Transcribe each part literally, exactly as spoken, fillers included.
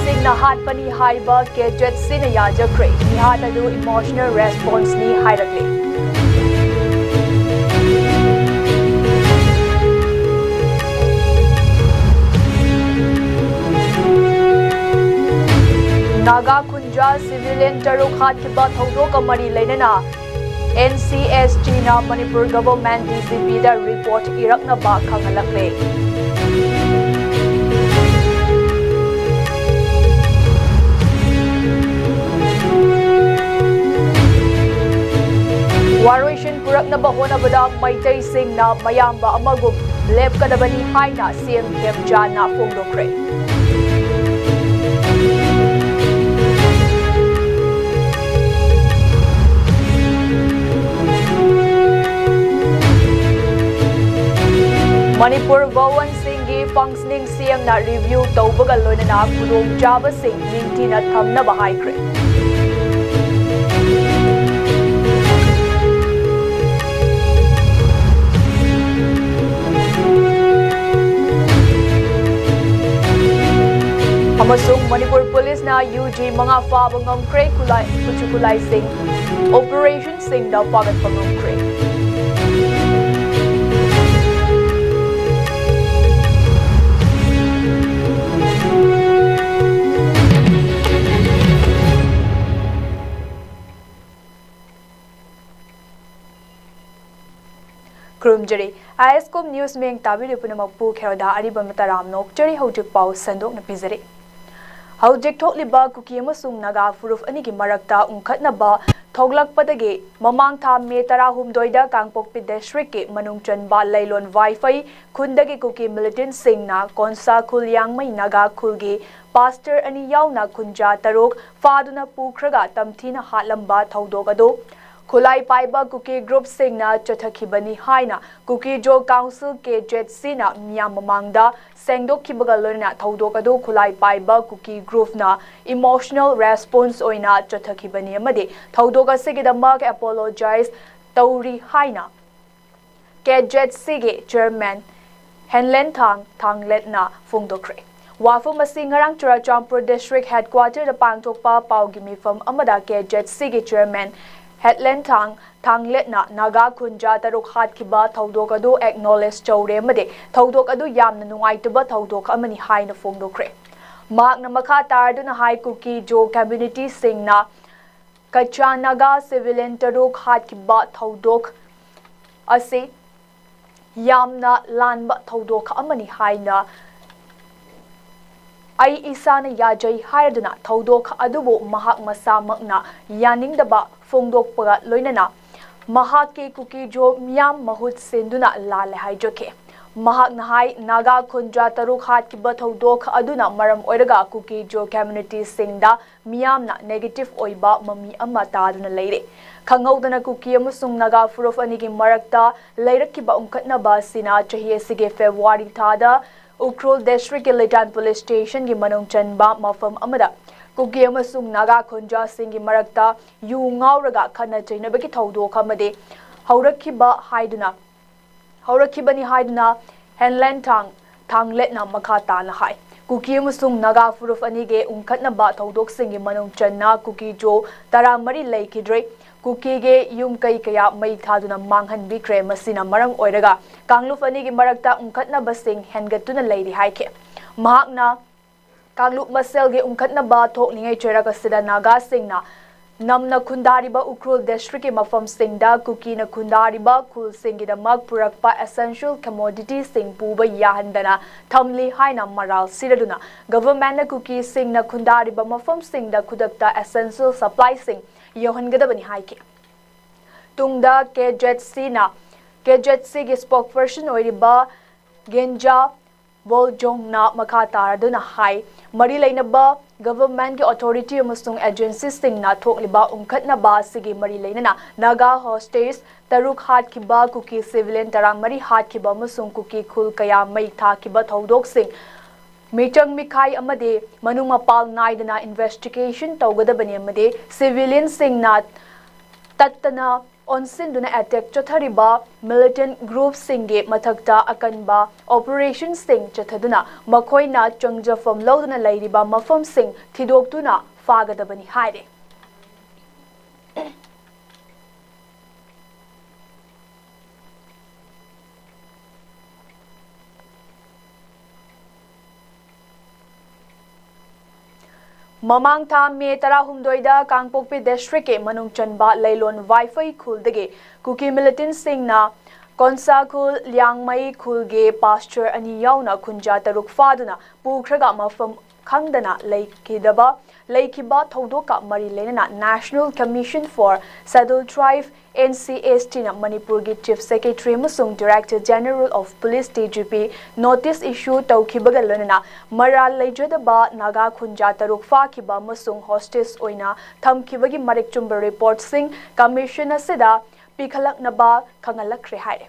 ꯁꯤꯡꯅ ꯍꯥꯠꯄꯅꯤ ꯍꯥꯏꯕ ꯀꯦ ꯖꯦꯠ ꯁꯤꯅ ꯌꯥꯖꯈ꯭ꯔꯦ꯫ ꯃꯤꯍꯥꯠ ꯑꯗꯨ emotional response ꯅꯤ ꯍꯥꯏꯔꯛꯂꯤ꯫ ꯅꯥꯒꯥ ꯈꯨꯟꯖꯥ civilian ꯇꯔꯨꯛ ꯍꯥꯠꯈꯤꯕ ꯊꯧꯗꯣꯛꯀ ꯃꯔꯤ ꯂꯩꯅꯅ N C S T ꯅ Manipur government D G P ꯗ report ꯏꯔꯛꯅꯕ ꯈꯪꯍꯜꯂꯛꯂꯦ꯫ ꯋꯥꯔꯣꯏꯁꯤꯟ ꯄꯨꯔꯛꯅꯕ ꯍꯣꯠꯅꯕꯗ ꯃꯩꯇꯩꯁꯤꯡꯅ ꯃꯌꯥꯝꯕ ꯑꯃꯒꯨꯝ ꯂꯦꯞꯀꯗꯕꯅꯤ ꯍꯥꯏꯅ C M ꯈꯦꯝꯆꯥꯟꯅ ꯐꯣꯡꯗꯣꯛꯈ꯭ꯔꯦ꯫ Manipur ꯚꯋꯟꯁꯤꯡꯒꯤ functioning C M ꯅ review ꯇꯧꯕꯒ ꯂꯣꯏꯅꯅ ꯈꯨꯗꯣꯡꯆꯥꯕꯁꯤꯡ ꯅꯤꯡꯊꯤꯅ ꯊꯝꯅꯕ ꯍꯥꯏꯈ꯭ꯔꯦ꯫ ꯑꯃꯁꯨꯡ ꯃꯅꯤꯄꯨꯔ ꯄꯨꯂꯤꯁꯅ U G ꯃꯉꯥ ꯐꯥꯕ ꯉꯝꯈ꯭ꯔꯦ꯫ ꯈꯨꯠꯂꯥꯏ, ꯈꯨꯠꯁꯨ ꯈꯨꯠꯂꯥꯏꯁꯤꯡ operationꯁꯤꯡꯗ ꯐꯥꯒꯠꯄ ꯉꯝꯈ꯭ꯔꯦ꯫ ꯈꯨꯔꯨꯝꯖꯔꯤ꯫ ISCOM News ꯃꯤꯌꯦꯡ ꯇꯥꯕꯤꯔꯤꯕ ꯄꯨꯝꯅꯃꯛꯄꯨ ꯈꯦꯔꯣꯗ ꯑꯔꯤꯕꯝ ꯇꯔꯥꯝꯅ ꯑꯣꯛꯆꯔꯤ꯫ ꯍꯧꯖꯤꯛ ꯄꯥꯎ ꯁꯟꯗꯣꯛꯅ ꯄꯤꯖꯔꯤ꯫ ꯍꯧꯖꯤꯛ ꯊꯣꯛꯂꯤꯕ ꯀꯨꯀꯤ ꯑꯃꯁꯨꯡ ꯅꯥꯒꯥ ꯐꯨꯔꯨꯞ ꯑꯅꯤꯒꯤ ꯃꯔꯛꯇ ꯎꯪꯈꯠꯅꯕ ꯊꯣꯛꯂꯛꯄꯗꯒꯤ ꯃꯃꯥꯡ ꯊꯥ ꯃꯦ ꯇꯔꯥꯍꯨꯝꯗꯣꯏꯗ ꯀꯥꯡꯄꯣꯛꯄꯤ districtꯀꯤ ꯃꯅꯨꯡ ꯆꯟꯕ ꯂꯩꯂꯣꯟ ꯋꯥꯏꯐꯩ ꯈꯨꯟꯗꯒꯤ ꯀꯨꯀꯤ militantꯁꯤꯡꯅ ꯀꯣꯟꯁꯥ ꯈꯨꯜ ꯌꯥꯡꯃꯩ ꯅꯥꯒꯥ ꯈꯨꯜꯒꯤ pastor ꯑꯅꯤ ꯌꯥꯎꯅ ꯈꯨꯟꯖꯥ ꯇꯔꯨꯛ ꯐꯥꯗꯨꯅ ꯄꯨꯈ꯭ꯔꯒ ꯇꯝꯊꯤꯅ ꯍꯥꯠꯂꯝꯕ ꯊꯧꯗꯣꯛ ꯑꯗꯨ ꯈꯨꯠꯂꯥꯏ ꯄꯥꯏꯕ ꯀꯨꯀꯤ groupꯁꯤꯡꯅ ꯆꯠꯊꯈꯤꯕꯅꯤ ꯍꯥꯏꯅ ꯀꯨꯀꯤꯖꯣ Council, K Z C ꯅ ꯃꯤꯌꯥꯝ ꯃꯃꯥꯡꯗ ꯁꯦꯡꯗꯣꯛꯈꯤꯕꯒ ꯂꯣꯏꯅꯅ ꯊꯧꯗꯣꯛ ꯑꯗꯨ ꯈꯨꯠꯂꯥꯏ ꯄꯥꯏꯕ ꯀꯨꯀꯤ groupꯅ emotional response ꯑꯣꯏꯅ ꯆꯠꯊꯈꯤꯕꯅꯤ ꯑꯃꯗꯤ ꯊꯧꯗꯣꯛ ꯑꯁꯤꯒꯤꯗꯃꯛ apologize ꯇꯧꯔꯤ ꯍꯥꯏꯅ K Z Cꯒꯤ chairman ꯍꯦꯟꯂꯦꯟꯊꯥꯡ ꯊꯥꯡꯂꯦꯠꯅ ꯐꯣꯡꯗꯣꯛꯈ꯭ꯔꯦ꯫ ꯋꯥꯐꯝ ꯑꯁꯤ ꯉꯔꯥꯡ ꯆꯨꯔꯥꯆꯥꯟꯄꯨꯔ ꯗꯤꯁꯇ꯭ꯔꯤꯛ ꯍꯦꯗꯀ꯭ꯋꯥꯇꯔꯗ ꯄꯥꯡꯊꯣꯛꯄ ꯄꯥꯎꯒꯤ ꯃꯤꯐꯝ ꯑꯃꯗ ꯀꯦ ꯖꯦꯠ ꯁꯤꯒꯤ ꯆꯤꯌꯔꯃꯦꯟ ꯍꯦꯠꯂꯦꯟ ꯊꯥꯡ ꯊꯥꯡꯂꯦꯠꯅ ꯅꯥꯒꯥ ꯈꯨꯟꯖꯥ ꯇꯔꯨꯛ ꯍꯥꯠꯈꯤꯕ ꯊꯧꯗꯣꯛ ꯑꯗꯨ ꯑꯦꯛꯅꯣꯂꯦꯖ ꯇꯧꯔꯦ ꯑꯃꯗꯤ ꯊꯧꯗꯣꯛ ꯑꯗꯨ ꯌꯥꯝꯅ ꯅꯨꯡꯉꯥꯏꯇꯕ ꯊꯧꯗꯣꯛ ꯑꯃꯅꯤ ꯍꯥꯏꯅ ꯐꯣꯡꯗꯣꯛꯈ꯭ꯔꯦ꯫ ꯃꯍꯥꯛꯅ ꯃꯈꯥ ꯇꯥꯔꯗꯨꯅ ꯍꯥꯏ, ꯀꯨꯀꯤ ꯖꯣ ꯀꯝꯃ꯭ꯌꯨꯅꯤꯇꯤꯁꯤꯡꯅ ꯀꯆꯥ ꯅꯥꯒꯥ ꯁꯤꯚꯤꯂꯤꯌꯟ ꯇꯔꯨꯛ ꯍꯥꯠꯈꯤꯕ ꯊꯧꯗꯣꯛ ꯑꯁꯤ ꯌꯥꯝꯅ ꯂꯥꯟꯕ ꯊꯧꯗꯣꯛ ꯑꯃꯅꯤ ꯍꯥꯏꯅ ꯑꯩ ꯏꯁꯥꯅ ꯌꯥꯖꯩ ꯍꯥꯏꯔꯗꯨꯅ ꯊꯧꯗꯣꯛ ꯑꯗꯨꯕꯨ ꯃꯍꯥꯛ ꯃꯁꯥꯃꯛꯅ ꯌꯥꯅꯤꯡꯗꯕ ꯐꯣꯡꯗꯣꯛꯄꯒ ꯂꯣꯏꯅꯅ ꯃꯍꯥꯛꯀꯤ ꯀꯨꯀꯤ ꯖꯣ ꯃꯤꯌꯥꯝ ꯃꯍꯨꯠ ꯁꯤꯟꯗꯨꯅ ꯂꯥꯜꯂꯦ ꯍꯥꯏꯖꯈꯤ꯫ ꯃꯍꯥꯛꯅ ꯍꯥꯏ, ꯅꯥꯒꯥ ꯈꯨꯟꯖꯥ ꯇꯔꯨꯛ ꯍꯥꯠꯈꯤꯕ ꯊꯧꯗꯣꯛ ꯑꯗꯨꯅ ꯃꯔꯝ ꯑꯣꯏꯔꯒ ꯀꯨꯀꯤ ꯖꯣ ꯀꯝꯃ꯭ꯌꯨꯅꯤꯇꯤꯁꯤꯡꯗ ꯃꯤꯌꯥꯝꯅ ꯅꯦꯒꯦꯇꯤꯚ ꯑꯣꯏꯕ ꯃꯃꯤ ꯑꯃ ꯇꯥꯗꯨꯅ ꯂꯩꯔꯦ꯫ ꯈꯪꯍꯧꯗꯅ ꯀꯨꯀꯤ ꯑꯃꯁꯨꯡ ꯅꯥꯒꯥ ꯐꯨꯔꯨꯞ ꯑꯅꯤꯒꯤ ꯃꯔꯛꯇ ꯂꯩꯔꯛꯈꯤꯕ ꯎꯪꯈꯠꯅꯕ ꯑꯁꯤꯅ ꯆꯍꯤ ꯑꯁꯤꯒꯤ ꯐꯦꯕ꯭ꯔꯨꯋꯥꯔꯤ ꯊꯥꯗ ꯎꯈ꯭ꯔꯨꯜ ꯗꯤꯁꯇ꯭ꯔꯤꯛꯀꯤ ꯂꯤꯇꯥꯟ ꯄꯨꯂꯤꯁ ꯁ꯭ꯇꯦꯁꯟꯒꯤ ꯃꯅꯨꯡ ꯆꯟꯕ ꯃꯐꯝ ꯑꯃꯗ ꯀꯨꯀꯤ ꯑꯃꯁꯨꯡ ꯅꯥꯒꯥ ꯈꯨꯟꯖꯥꯁꯤꯡꯒꯤ ꯃꯔꯛꯇ ꯌꯨ ꯉꯥꯎꯔꯒ ꯈꯠꯅ ꯆꯩꯅꯕꯒꯤ ꯊꯧꯗꯣꯛ ꯑꯃꯗꯤ ꯍꯧꯔꯛꯈꯤꯕ ꯍꯥꯏꯗꯨꯅ ꯍꯧꯔꯛꯈꯤꯕꯅꯤ ꯍꯥꯏꯗꯨꯅ ꯍꯦꯟꯂꯦꯟ ꯊꯥꯡ ꯊꯥꯡꯂꯦꯠꯅ ꯃꯈꯥ ꯇꯥꯅ ꯍꯥꯏ꯫ ꯀꯨꯀꯤ ꯑꯃꯁꯨꯡ ꯅꯥꯒꯥ ꯐꯨꯔꯨꯞ ꯑꯅꯤꯒꯤ ꯎꯪꯈꯠꯅꯕ ꯊꯧꯗꯣꯛꯁꯤꯡꯒꯤ ꯃꯅꯨꯡ ꯆꯟꯅ ꯀꯨꯀꯤ ꯖꯣ ꯇꯔꯥꯃꯔꯤ ꯂꯩꯈꯤꯗ꯭ꯔꯦ꯫ ꯀꯨꯀꯤꯒꯤ ꯌꯨꯝ ꯀꯩ ꯀꯌꯥ ꯃꯩ ꯊꯥꯗꯨꯅ ꯃꯥꯡꯍꯟꯕꯤꯈ꯭ꯔꯦ꯫ ꯃꯁꯤꯅ ꯃꯔꯝ ꯑꯣꯏꯔꯒ ꯀꯥꯡꯂꯨꯞ ꯑꯅꯤꯒꯤ ꯃꯔꯛꯇ ꯎꯪꯈꯠꯅꯕꯁꯤꯡ ꯍꯦꯟꯒꯠꯇꯨꯅ ꯂꯩꯔꯤ ꯍꯥꯏꯈꯤ꯫ ꯃꯍꯥꯛꯅ ꯀꯥꯡꯂꯨꯞ ꯃꯁꯦꯜꯒꯤ ꯎꯪꯈꯠꯅꯕ ꯊꯣꯛꯂꯤꯉꯩ ꯆꯩꯔꯛ ꯑꯁꯤꯗ ꯅꯥꯒꯥꯁꯤꯡꯅ ꯅꯝꯅ ꯈꯨꯟꯗꯥꯔꯤꯕ ꯎꯈ꯭ꯔꯨꯜ ꯗꯤꯁꯇ꯭ꯔꯤꯛꯀꯤ ꯃꯐꯝꯁꯤꯡꯗ ꯀꯨꯀꯤꯅ ꯈꯨꯟꯗꯥꯔꯤꯕ ꯈꯨꯜꯁꯤꯡꯒꯤꯗꯃꯛ ꯄꯨꯔꯛꯄ ꯑꯦꯁꯦꯟꯁꯤꯌꯦꯜ ꯀꯃꯣꯗꯤꯇꯤꯁꯤꯡ ꯄꯨꯕ ꯌꯥꯍꯟꯗꯅ ꯊꯝꯂꯤ ꯍꯥꯏꯅ ꯃꯔꯥꯜ ꯁꯤꯔꯗꯨꯅ ꯒꯚꯔꯟꯃꯦꯟꯠꯅ ꯀꯨꯀꯤꯁꯤꯡꯅ ꯈꯨꯟꯗꯥꯔꯤꯕ ꯃꯐꯝꯁꯤꯡꯗ ꯈꯨꯗꯛꯇ ꯑꯦꯁꯦꯟꯁꯤꯌꯦꯜ ꯁꯄ꯭ꯂꯥꯏꯁꯤꯡ ꯌꯧꯍꯟꯒꯗꯕꯅꯤ ꯍꯥꯏꯈꯤ꯫ ꯇꯨꯡꯗ ꯀꯦ ꯖꯦꯠ ꯁꯤꯅ ꯀꯦ ꯖꯦꯠ ꯁꯤꯒꯤ ꯁ꯭ꯄꯣꯛꯄꯔꯁꯟ ꯑꯣꯏꯔꯤꯕ ꯒꯦꯟꯖꯥ ꯕꯣꯜꯖꯣꯡꯅ ꯃꯈꯥ ꯇꯥꯔꯗꯨꯅ ꯍꯥꯏ, ꯃꯔꯤ ꯂꯩꯅꯕ ꯒꯚꯔꯟꯃꯦꯟꯠꯀꯤ ꯑꯣꯊꯣꯔꯤꯇꯤ ꯑꯃꯁꯨꯡ ꯑꯦꯖꯦꯟꯁꯤꯁꯤꯡꯅ ꯊꯣꯛꯂꯤꯕ ꯎꯪꯈꯠꯅꯕ ꯑꯁꯤꯒꯤ ꯃꯔꯤ ꯂꯩꯅꯅ ꯅꯥꯒꯥ ꯍꯣꯁꯇꯦꯖ ꯇꯔꯨꯛ ꯍꯥꯠꯈꯤꯕ ꯀꯨꯀꯤ ꯁꯤꯚꯤꯂꯤꯌꯟ ꯇꯔꯥꯃꯔꯤ ꯍꯥꯠꯈꯤꯕ ꯑꯃꯁꯨꯡ ꯀꯨꯀꯤ ꯈꯨꯜ ꯀꯌꯥ ꯃꯩ ꯊꯥꯈꯤꯕ ꯊꯧꯗꯣꯛꯁꯤꯡ ꯃꯤꯆꯪ ꯃꯤꯈꯥꯏ ꯑꯃꯗꯤ ꯃꯅꯨꯡ ꯃꯄꯥꯜ ꯅꯥꯏꯗꯅ ꯏꯟꯚꯦꯁꯇꯤꯒꯦꯁꯟ ꯇꯧꯒꯗꯕꯅꯤ ꯑꯃꯗꯤ ꯁꯤꯚꯤꯂꯤꯌꯟꯁꯤꯡꯅ ꯇꯠꯇꯅ ꯑꯣꯟꯁꯤꯟꯗꯨꯅ ꯑꯦꯇꯦꯛ ꯆꯠꯊꯔꯤꯕ ꯃꯤꯂꯤꯇꯦꯟ ꯒ꯭ꯔꯨꯞꯁꯤꯡꯒꯤ ꯃꯊꯛꯇ ꯑꯀꯟꯕ ꯑꯣꯄꯔꯦꯁꯟꯁꯤꯡ ꯆꯠꯊꯗꯨꯅ ꯃꯈꯣꯏꯅ ꯆꯪꯖꯐꯝ ꯂꯧꯗꯨꯅ ꯂꯩꯔꯤꯕ ꯃꯐꯝꯁꯤꯡ ꯊꯤꯗꯣꯛꯇꯨꯅ ꯐꯥꯒꯗꯕꯅꯤ ꯍꯥꯏꯔꯦ꯫ ꯃꯃꯥꯡ ꯊꯥ ꯃꯦ ꯇꯔꯥꯍꯨꯝꯗꯣꯏꯗ ꯀꯥꯡꯄꯣꯛꯄꯤ ꯗꯤꯁꯇ꯭ꯔꯤꯛꯀꯤ ꯃꯅꯨꯡ ꯆꯟꯕ ꯂꯩꯂꯣꯟ ꯋꯥꯏꯐꯩ ꯈꯨꯜꯗꯒꯤ ꯀꯨꯀꯤ ꯃꯤꯂꯤꯇꯦꯟꯁꯤꯡꯅ ꯀꯣꯟꯁꯥ ꯈꯨꯜ ꯂꯤꯌꯥꯡꯃꯩ ꯈꯨꯜꯒꯤ ꯄꯥꯁꯇꯔ ꯑꯅꯤ ꯌꯥꯎꯅ ꯈꯨꯟꯖꯥ ꯇꯔꯨꯛ ꯐꯥꯗꯨꯅ ꯄꯨꯈ꯭ꯔꯒ ꯃꯐꯝ ꯈꯪꯗꯅ ꯂꯩꯈꯤꯗꯕ ꯂꯩꯈꯤꯕ ꯊꯧꯗꯣꯛꯀ ꯃꯔꯤ ꯂꯩꯅꯅ National Commission for Scheduled Tribe, N C S T ꯅ ꯃꯅꯤꯄꯨꯔꯒꯤ Chief Secretary ꯑꯃꯁꯨꯡ Director General of Police, D G P, notice issue ꯇꯧꯈꯤꯕꯒ ꯂꯣꯏꯅꯅ ꯃꯔꯥꯜ ꯂꯩꯖꯗꯕ ꯅꯥꯒꯥ ꯈꯨꯟꯖꯥ ꯇꯔꯨꯛ ꯐꯥꯈꯤꯕ ꯑꯃꯁꯨꯡ hostage ꯑꯣꯏꯅ ꯊꯝꯈꯤꯕꯒꯤ ꯃꯔꯤꯛ ꯆꯨꯝꯕ ꯔꯤꯄꯣꯔꯠꯁꯤꯡ ꯀꯃꯤꯁꯟ ꯑꯁꯤꯗ ꯄꯤꯈꯠꯂꯛꯅꯕ ꯈꯪꯍꯜꯂꯛꯈ꯭ꯔꯦ ꯍꯥꯏꯔꯦ꯫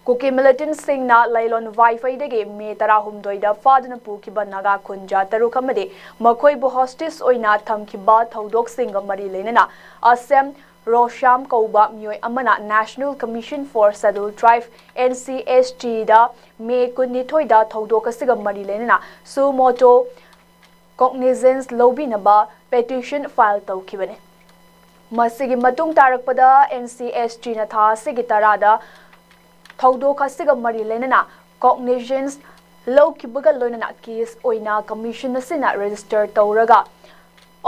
ꯀꯨꯀꯤ ꯃꯤꯂꯤꯇꯦꯟꯁꯤꯡꯅ ꯂꯩꯂꯣꯟ ꯋꯥꯏꯐꯩꯗꯒꯤ ꯃꯦ ꯇꯔꯥꯍꯨꯝꯗꯣꯏꯗ ꯐꯥꯗꯨꯅ ꯄꯨꯈꯤꯕ ꯅꯥꯒꯥ ꯈꯨꯟꯖꯥ ꯇꯔꯨꯛ ꯑꯃꯗꯤ ꯃꯈꯣꯏꯕꯨ hostage ꯑꯣꯏꯅ ꯊꯝꯈꯤꯕ ꯊꯧꯗꯣꯛꯁꯤꯡꯒ ꯃꯔꯤ ꯂꯩꯅꯅ ꯑꯁꯦꯝ ꯔꯣꯁꯥꯝ ꯀꯧꯕ ꯃꯤꯑꯣꯏ ꯑꯃꯅ National Commission for Scheduled Tribe, N C S T ꯗ ꯃꯦ ꯀꯨꯟꯅꯤꯊꯣꯏꯗ ꯊꯧꯗꯣꯛ ꯑꯁꯤꯒ ꯃꯔꯤ ꯂꯩꯅꯅ suo motu cognizance ꯂꯧꯕꯤꯅꯕ petition file ꯇꯧꯈꯤꯕꯅꯤ꯫ ꯃꯁꯤꯒꯤ ꯃꯇꯨꯡ ꯇꯥꯔꯛꯄꯗ N C S T ꯅ ꯊꯥ ꯑꯁꯤꯒꯤ ꯇꯔꯥꯗ ꯊꯧꯗꯣꯛ ꯑꯁꯤꯒ ꯃꯔꯤ ꯂꯩꯅꯅ cognizance ꯂꯧꯈꯤꯕꯒ ꯂꯣꯏꯅꯅ case ꯑꯣꯏꯅ ꯀꯃꯤꯁꯟ ꯑꯁꯤꯅ register ꯇꯧꯔꯒ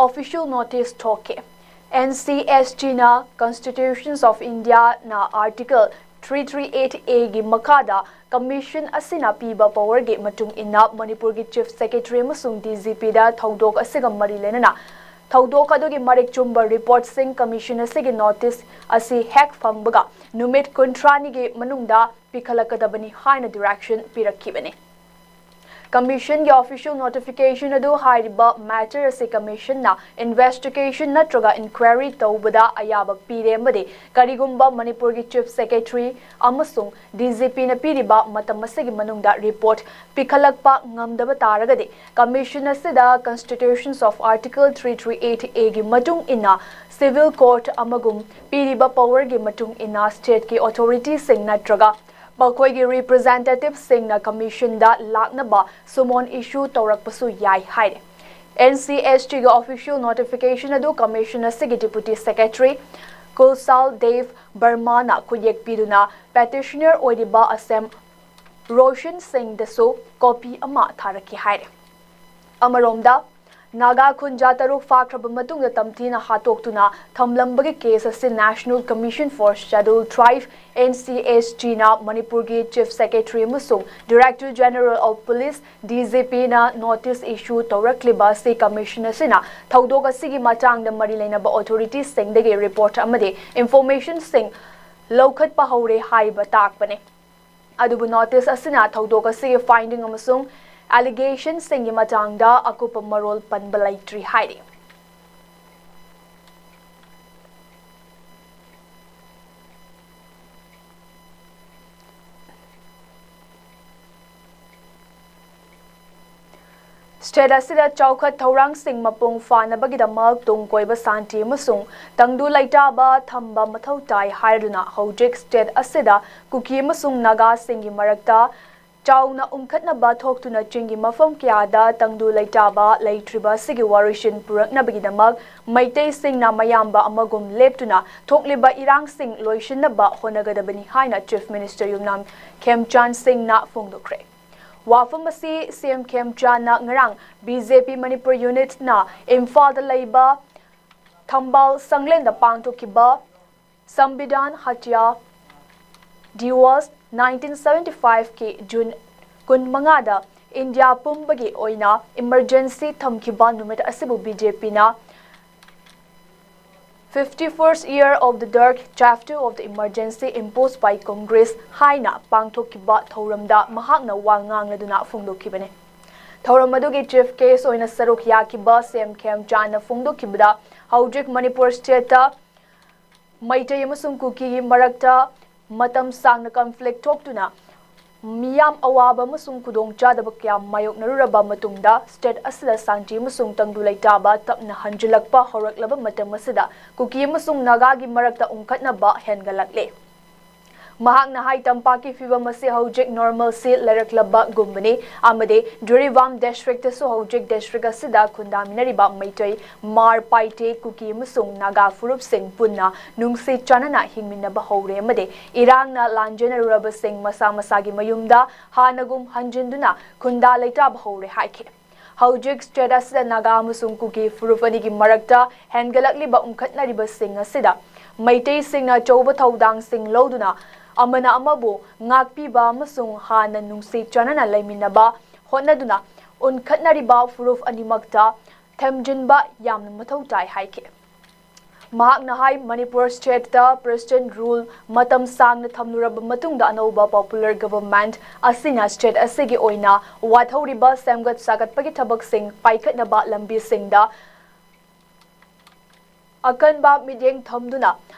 official notice ꯊꯣꯛꯈꯤ꯫ N C S T ꯅ Constitutions of India ꯅ Article three three eight A ꯒꯤ ꯃꯈꯥꯗ ꯀꯃꯤꯁꯟ ꯑꯁꯤꯅ ꯄꯤꯕ power ꯒꯤ ꯃꯇꯨꯡ ꯏꯟꯅ ꯃꯅꯤꯄꯨꯔꯒꯤ Chief Secretary ꯑꯃꯁꯨꯡ D G P ꯗ ꯊꯧꯗꯣꯛ ꯑꯁꯤꯒ ꯃꯔꯤ ꯂꯩꯅꯅ ꯊꯧꯗꯣꯛ ꯑꯗꯨꯒꯤ ꯃꯔꯤꯛ ꯆꯨꯝꯕ ꯔꯤꯄꯣꯔꯠꯁꯤꯡ ꯀꯃꯤꯁꯟ ꯑꯁꯤꯒꯤ notice ꯑꯁꯤ ꯍꯦꯛ ꯐꯪꯕꯒ ꯅꯨꯃꯤꯠ ꯀꯨꯟꯊ꯭ꯔꯥꯅꯤꯒꯤ ꯃꯅꯨꯡꯗ ꯄꯤꯈꯠꯂꯛꯀꯗꯕꯅꯤ ꯍꯥꯏꯅ direction ꯄꯤꯔꯛꯈꯤꯕꯅꯤ꯫ Commission ꯒꯤ official notification ꯑꯗꯨ ꯍꯥꯏꯔꯤꯕ matter ꯑꯁꯤ Commission ꯅ investigation ꯅꯠꯇ꯭ꯔꯒ inquiry ꯇꯧꯕꯗ ꯑꯌꯥꯕ ꯄꯤꯔꯦ ꯑꯃꯗꯤ ꯀꯔꯤꯒꯨꯝꯕ ꯃꯅꯤꯄꯨꯔꯒꯤ Chief Secretary ꯑꯃꯁꯨꯡ D G P ꯅ ꯄꯤꯔꯤꯕ ꯃꯇꯝ ꯑꯁꯤꯒꯤ ꯃꯅꯨꯡꯗ report ꯄꯤꯈꯠꯂꯛꯄ ꯉꯝꯗꯕ ꯇꯥꯔꯒꯗꯤ Commission ꯑꯁꯤꯗ Constitutions of Article three three eight A ꯒꯤ ꯃꯇꯨꯡ ꯏꯟꯅ civil court ꯑꯃꯒꯨꯝ ꯄꯤꯔꯤꯕ power ꯒꯤ ꯃꯇꯨꯡ ꯏꯟꯅ state ꯀꯤ authority ꯁꯤꯡ ꯅꯠꯇ꯭ꯔꯒ ꯃꯈꯣꯏꯒꯤ representative ꯁꯤꯡꯅ Commission ꯗ ꯂꯥꯛꯅꯕ summon issue ꯇꯧꯔꯛꯄꯁꯨ ꯌꯥꯏ ꯍꯥꯏꯔꯦ꯫ N C S T ꯒꯤ official notification ꯑꯗꯨ Commission ꯑꯁꯤꯒꯤ Deputy Secretary ꯀꯨꯜꯁꯥꯜ ꯗꯦꯕ ꯕꯔꯃꯥꯅ ꯈꯨꯠꯌꯦꯛ ꯄꯤꯗꯨꯅ petitioner ꯑꯣꯏꯔꯤꯕ ꯑꯁꯦꯝ ꯔꯣꯁꯟ ꯁꯤꯡꯗꯁꯨ copy ꯑꯃ ꯊꯥꯔꯛꯈꯤ ꯍꯥꯏꯔꯦ꯫ ꯑꯃꯔꯣꯝꯗ, ꯅꯥꯒꯥ ꯈꯨꯟꯖꯥ ꯇꯔꯨꯛ ꯐꯥꯈ꯭ꯔꯕ ꯃꯇꯨꯡꯗ ꯇꯝꯊꯤꯅ ꯍꯥꯠꯇꯣꯛꯇꯨꯅ ꯊꯝꯂꯝꯕꯒꯤ case ꯑꯁꯤ National Commission for Scheduled Tribe, N C S T ꯅ ꯃꯅꯤꯄꯨꯔꯒꯤ Chief Secretary ꯑꯃꯁꯨꯡ Director General of Police, D G P ꯅ notice issue ꯇꯧꯔꯛꯂꯤꯕ ꯑꯁꯤ Commission ꯑꯁꯤꯅ ꯊꯧꯗꯣꯛ ꯑꯁꯤꯒꯤ ꯃꯇꯥꯡꯗ ꯃꯔꯤ ꯂꯩꯅꯕ authority ꯁꯤꯡꯗꯒꯤ report ꯑꯃꯗꯤ information ꯁꯤꯡ ꯂꯧꯈꯠꯄ ꯍꯧꯔꯦ ꯍꯥꯏꯕ ꯇꯥꯛꯄꯅꯤ꯫ ꯑꯗꯨꯕꯨ notice ꯑꯁꯤꯅ ꯊꯧꯗꯣꯛ ꯑꯁꯤꯒꯤ finding ꯑꯃꯁꯨꯡ allegation ꯁꯤꯡꯒꯤ ꯃꯇꯥꯡꯗ ꯑꯀꯨꯞꯄ ꯃꯔꯣꯜ ꯄꯟꯕ ꯂꯩꯇ꯭ꯔꯤ ꯍꯥꯏꯔꯤ꯫ State ꯑꯁꯤꯗ ꯆꯥꯎꯈꯠ ꯊꯧꯔꯥꯡꯁꯤꯡ ꯃꯄꯨꯡ ꯐꯥꯅꯕꯒꯤꯗꯃꯛ ꯇꯨꯡ ꯀꯣꯏꯕ ꯁꯥꯟꯇꯤ ꯑꯃꯁꯨꯡ ꯇꯪꯗꯨ ꯂꯩꯇꯥꯕ ꯊꯝꯕ ꯃꯊꯧ ꯇꯥꯏ ꯍꯥꯏꯔꯗꯨꯅ ꯍꯧꯖꯤꯛ state ꯑꯁꯤꯗ ꯀꯨꯀꯤ ꯑꯃꯁꯨꯡ ꯅꯥꯒꯥꯁꯤꯡꯒꯤ ꯃꯔꯛꯇ ꯆꯥꯎꯅ ꯎꯪꯈꯠꯅꯕ ꯊꯣꯛꯇꯨꯅ ꯆꯤꯡꯒꯤ ꯃꯐꯝ ꯀꯌꯥꯗ ꯇꯪꯗꯨ ꯂꯩꯇꯥꯕ ꯂꯩꯇ꯭ꯔꯤꯕ ꯑꯁꯤꯒꯤ ꯋꯥꯔꯣꯏꯁꯤꯟ ꯄꯨꯔꯛꯅꯕꯒꯤꯗꯃꯛ ꯃꯩꯇꯩꯁꯤꯡꯅ ꯃꯌꯥꯝꯕ ꯑꯃꯒꯨꯝ ꯂꯦꯞꯇꯨꯅ ꯊꯣꯛꯂꯤꯕ ꯏꯔꯥꯡꯁꯤꯡ ꯂꯣꯏꯁꯤꯟꯅꯕ ꯍꯣꯠꯅꯒꯗꯕꯅꯤ ꯍꯥꯏꯅ Chief Minister ꯌꯨꯝꯅꯥꯝ ꯈꯦꯝꯆꯥꯟ ꯁꯤꯡꯅ ꯐꯣꯡꯗꯣꯛꯈ꯭ꯔꯦ꯫ ꯋꯥꯐꯝ ꯑꯁꯤ C M ꯈꯦꯝꯆꯥꯟꯅ ꯉꯔꯥꯡ B J P Manipur unit ꯅ ꯏꯝꯐꯥꯜꯗ ꯂꯩꯕ ꯊꯝꯕꯥꯜ ꯁꯪꯂꯦꯟꯗ ꯄꯥꯡꯊꯣꯛꯈꯤꯕ Samvidhan Hatya Diwas nineteen seventy five ꯀꯤ June ꯀꯨꯟꯃꯉꯥꯗ ꯏꯟꯗꯤꯌꯥ ꯄꯨꯝꯕꯒꯤ ꯑꯣꯏꯅ emergency ꯊꯝꯈꯤꯕ ꯅꯨꯃꯤꯠ ꯑꯁꯤꯕꯨ B J P ꯅ fifty-first year of the dark chapter of the emergency imposed by Congress ꯍꯥꯏꯅ ꯄꯥꯡꯊꯣꯛꯈꯤꯕ ꯊꯧꯔꯝꯗ ꯃꯍꯥꯛꯅ ꯋꯥ ꯉꯥꯡꯂꯗꯨꯅ ꯐꯣꯡꯗꯣꯛꯈꯤꯕꯅꯤ꯫ ꯊꯧꯔꯝ ꯑꯗꯨꯒꯤ chief guest ꯑꯣꯏꯅ ꯁꯔꯨꯛ ꯌꯥꯈꯤꯕ ꯁꯤ ꯑꯦꯝ ꯈꯦꯝꯆꯥꯟꯅ ꯐꯣꯡꯗꯣꯛꯈꯤꯕꯗ, ꯍꯧꯖꯤꯛ ꯃꯅꯤꯄꯨꯔ stateꯇ ꯃꯩꯇꯩ ꯑꯃꯁꯨꯡ ꯀꯨꯀꯤꯒꯤ ꯃꯔꯛꯇ ꯃꯇꯝ ꯁꯥꯡꯅ conflict ꯊꯣꯛꯇꯨꯅ ꯃꯤꯌꯥꯝ ꯑꯋꯥꯕ ꯑꯃꯁꯨꯡ ꯈꯨꯗꯣꯡꯆꯥꯗꯕ ꯀꯌꯥ ꯃꯥꯌꯣꯛꯅꯔꯨꯔꯕ ꯃꯇꯨꯡꯗ, state ꯑꯁꯤꯗ ꯁꯥꯟꯇꯤ ꯑꯃꯁꯨꯡ ꯇꯪꯗꯨ ꯂꯩꯇꯥꯕ ꯇꯞꯅ ꯍꯟꯖꯤꯜꯂꯛꯄ ꯍꯧꯔꯛꯂꯕ ꯃꯇꯝ ꯑꯁꯤꯗ ꯀꯨꯀꯤ ꯑꯃꯁꯨꯡ ꯅꯥꯒꯥꯒꯤ ꯃꯔꯛꯇ ꯎꯪꯈꯠꯅꯕ ꯍꯦꯟꯒꯠꯂꯛꯂꯦ꯫ ꯃꯍꯥꯛꯅ ꯍꯥꯏ, ꯇꯝꯄꯥꯛꯀꯤ ꯐꯤꯕꯝ ꯑꯁꯤ ꯍꯧꯖꯤꯛ normalcy ꯂꯩꯔꯛꯂꯕꯒꯨꯝꯕꯅꯤ ꯑꯃꯗꯤ ꯖꯤꯔꯤꯕꯥꯝ districtꯇꯁꯨ ꯍꯧꯖꯤꯛ district ꯑꯁꯤꯗ ꯈꯨꯟꯗꯥꯃꯤꯟꯅꯔꯤꯕ ꯃꯩꯇꯩ, ꯃꯥꯔ, ꯄꯥꯏꯇꯦ, ꯀꯨꯀꯤ ꯑꯃꯁꯨꯡ ꯅꯥꯒꯥ ꯐꯨꯔꯨꯞꯁꯤꯡ ꯄꯨꯟꯅ ꯅꯨꯡꯁꯤ ꯆꯥꯟꯅꯅ ꯍꯤꯡꯃꯤꯟꯅꯕ ꯍꯧꯔꯦ ꯑꯃꯗꯤ ꯏꯔꯥꯡꯅ ꯂꯥꯟꯖꯦꯟꯅꯔꯨꯔꯕꯁꯤꯡ ꯃꯁꯥ ꯃꯁꯥꯒꯤ ꯃꯌꯨꯝꯗ ꯍꯥꯟꯅꯒꯨꯝ ꯍꯟꯖꯤꯟꯗꯨꯅ ꯈꯨꯟꯗꯥ ꯂꯩꯇꯥꯕ ꯍꯧꯔꯦ ꯍꯥꯏꯈꯤ꯫ ꯍꯧꯖꯤꯛ state ꯑꯁꯤꯗ ꯅꯥꯒꯥ ꯑꯃꯁꯨꯡ ꯀꯨꯀꯤ ꯐꯨꯔꯨꯞ ꯑꯅꯤꯒꯤ ꯃꯔꯛꯇ ꯍꯦꯟꯒꯠꯂꯛꯂꯤꯕ ꯎꯪꯈꯠꯅꯔꯤꯕꯁꯤꯡ ꯑꯁꯤꯗ ꯃꯩꯇꯩꯁꯤꯡꯅ ꯑꯆꯧꯕ ꯊꯧꯗꯥꯡꯁꯤꯡ ꯂꯧꯗꯨꯅ ꯑꯃꯅ ꯑꯃꯕꯨ ꯉꯥꯛꯄꯤꯕ ꯑꯃꯁꯨꯡ ꯍꯥꯟꯅ ꯅꯨꯡꯁꯤ ꯆꯥꯟꯅꯅ ꯂꯩꯃꯤꯟꯅꯕ ꯍꯣꯠꯅꯗꯨꯅ ꯎꯟꯈꯠꯅꯔꯤꯕ ꯐꯨꯔꯨꯞ ꯑꯅꯤꯃꯛꯇ ꯊꯦꯝꯖꯤꯟꯕ ꯌꯥꯝꯅ ꯃꯊꯧ ꯇꯥꯏ ꯍꯥꯏꯈꯤ꯫ ꯃꯍꯥꯛꯅ ꯍꯥꯏ, ꯃꯅꯤꯄꯨꯔ stateꯇ President rule ꯃꯇꯝ ꯁꯥꯡꯅ ꯊꯝꯂꯨꯔꯕ ꯃꯇꯨꯡꯗ ꯑꯅꯧꯕ popular government ꯑꯁꯤꯅ state ꯑꯁꯤꯒꯤ ꯑꯣꯏꯅ ꯋꯥꯊꯧꯔꯤꯕ ꯁꯦꯝꯒꯠ ꯁꯥꯒꯠꯄꯒꯤ ꯊꯕꯛꯁꯤꯡ ꯄꯥꯏꯈꯠꯅꯕ ꯂꯝꯕꯤꯁꯤꯡꯗ ꯑꯀꯟꯕ ꯃꯤꯠꯌꯦꯡ ꯊꯝꯗꯨꯅ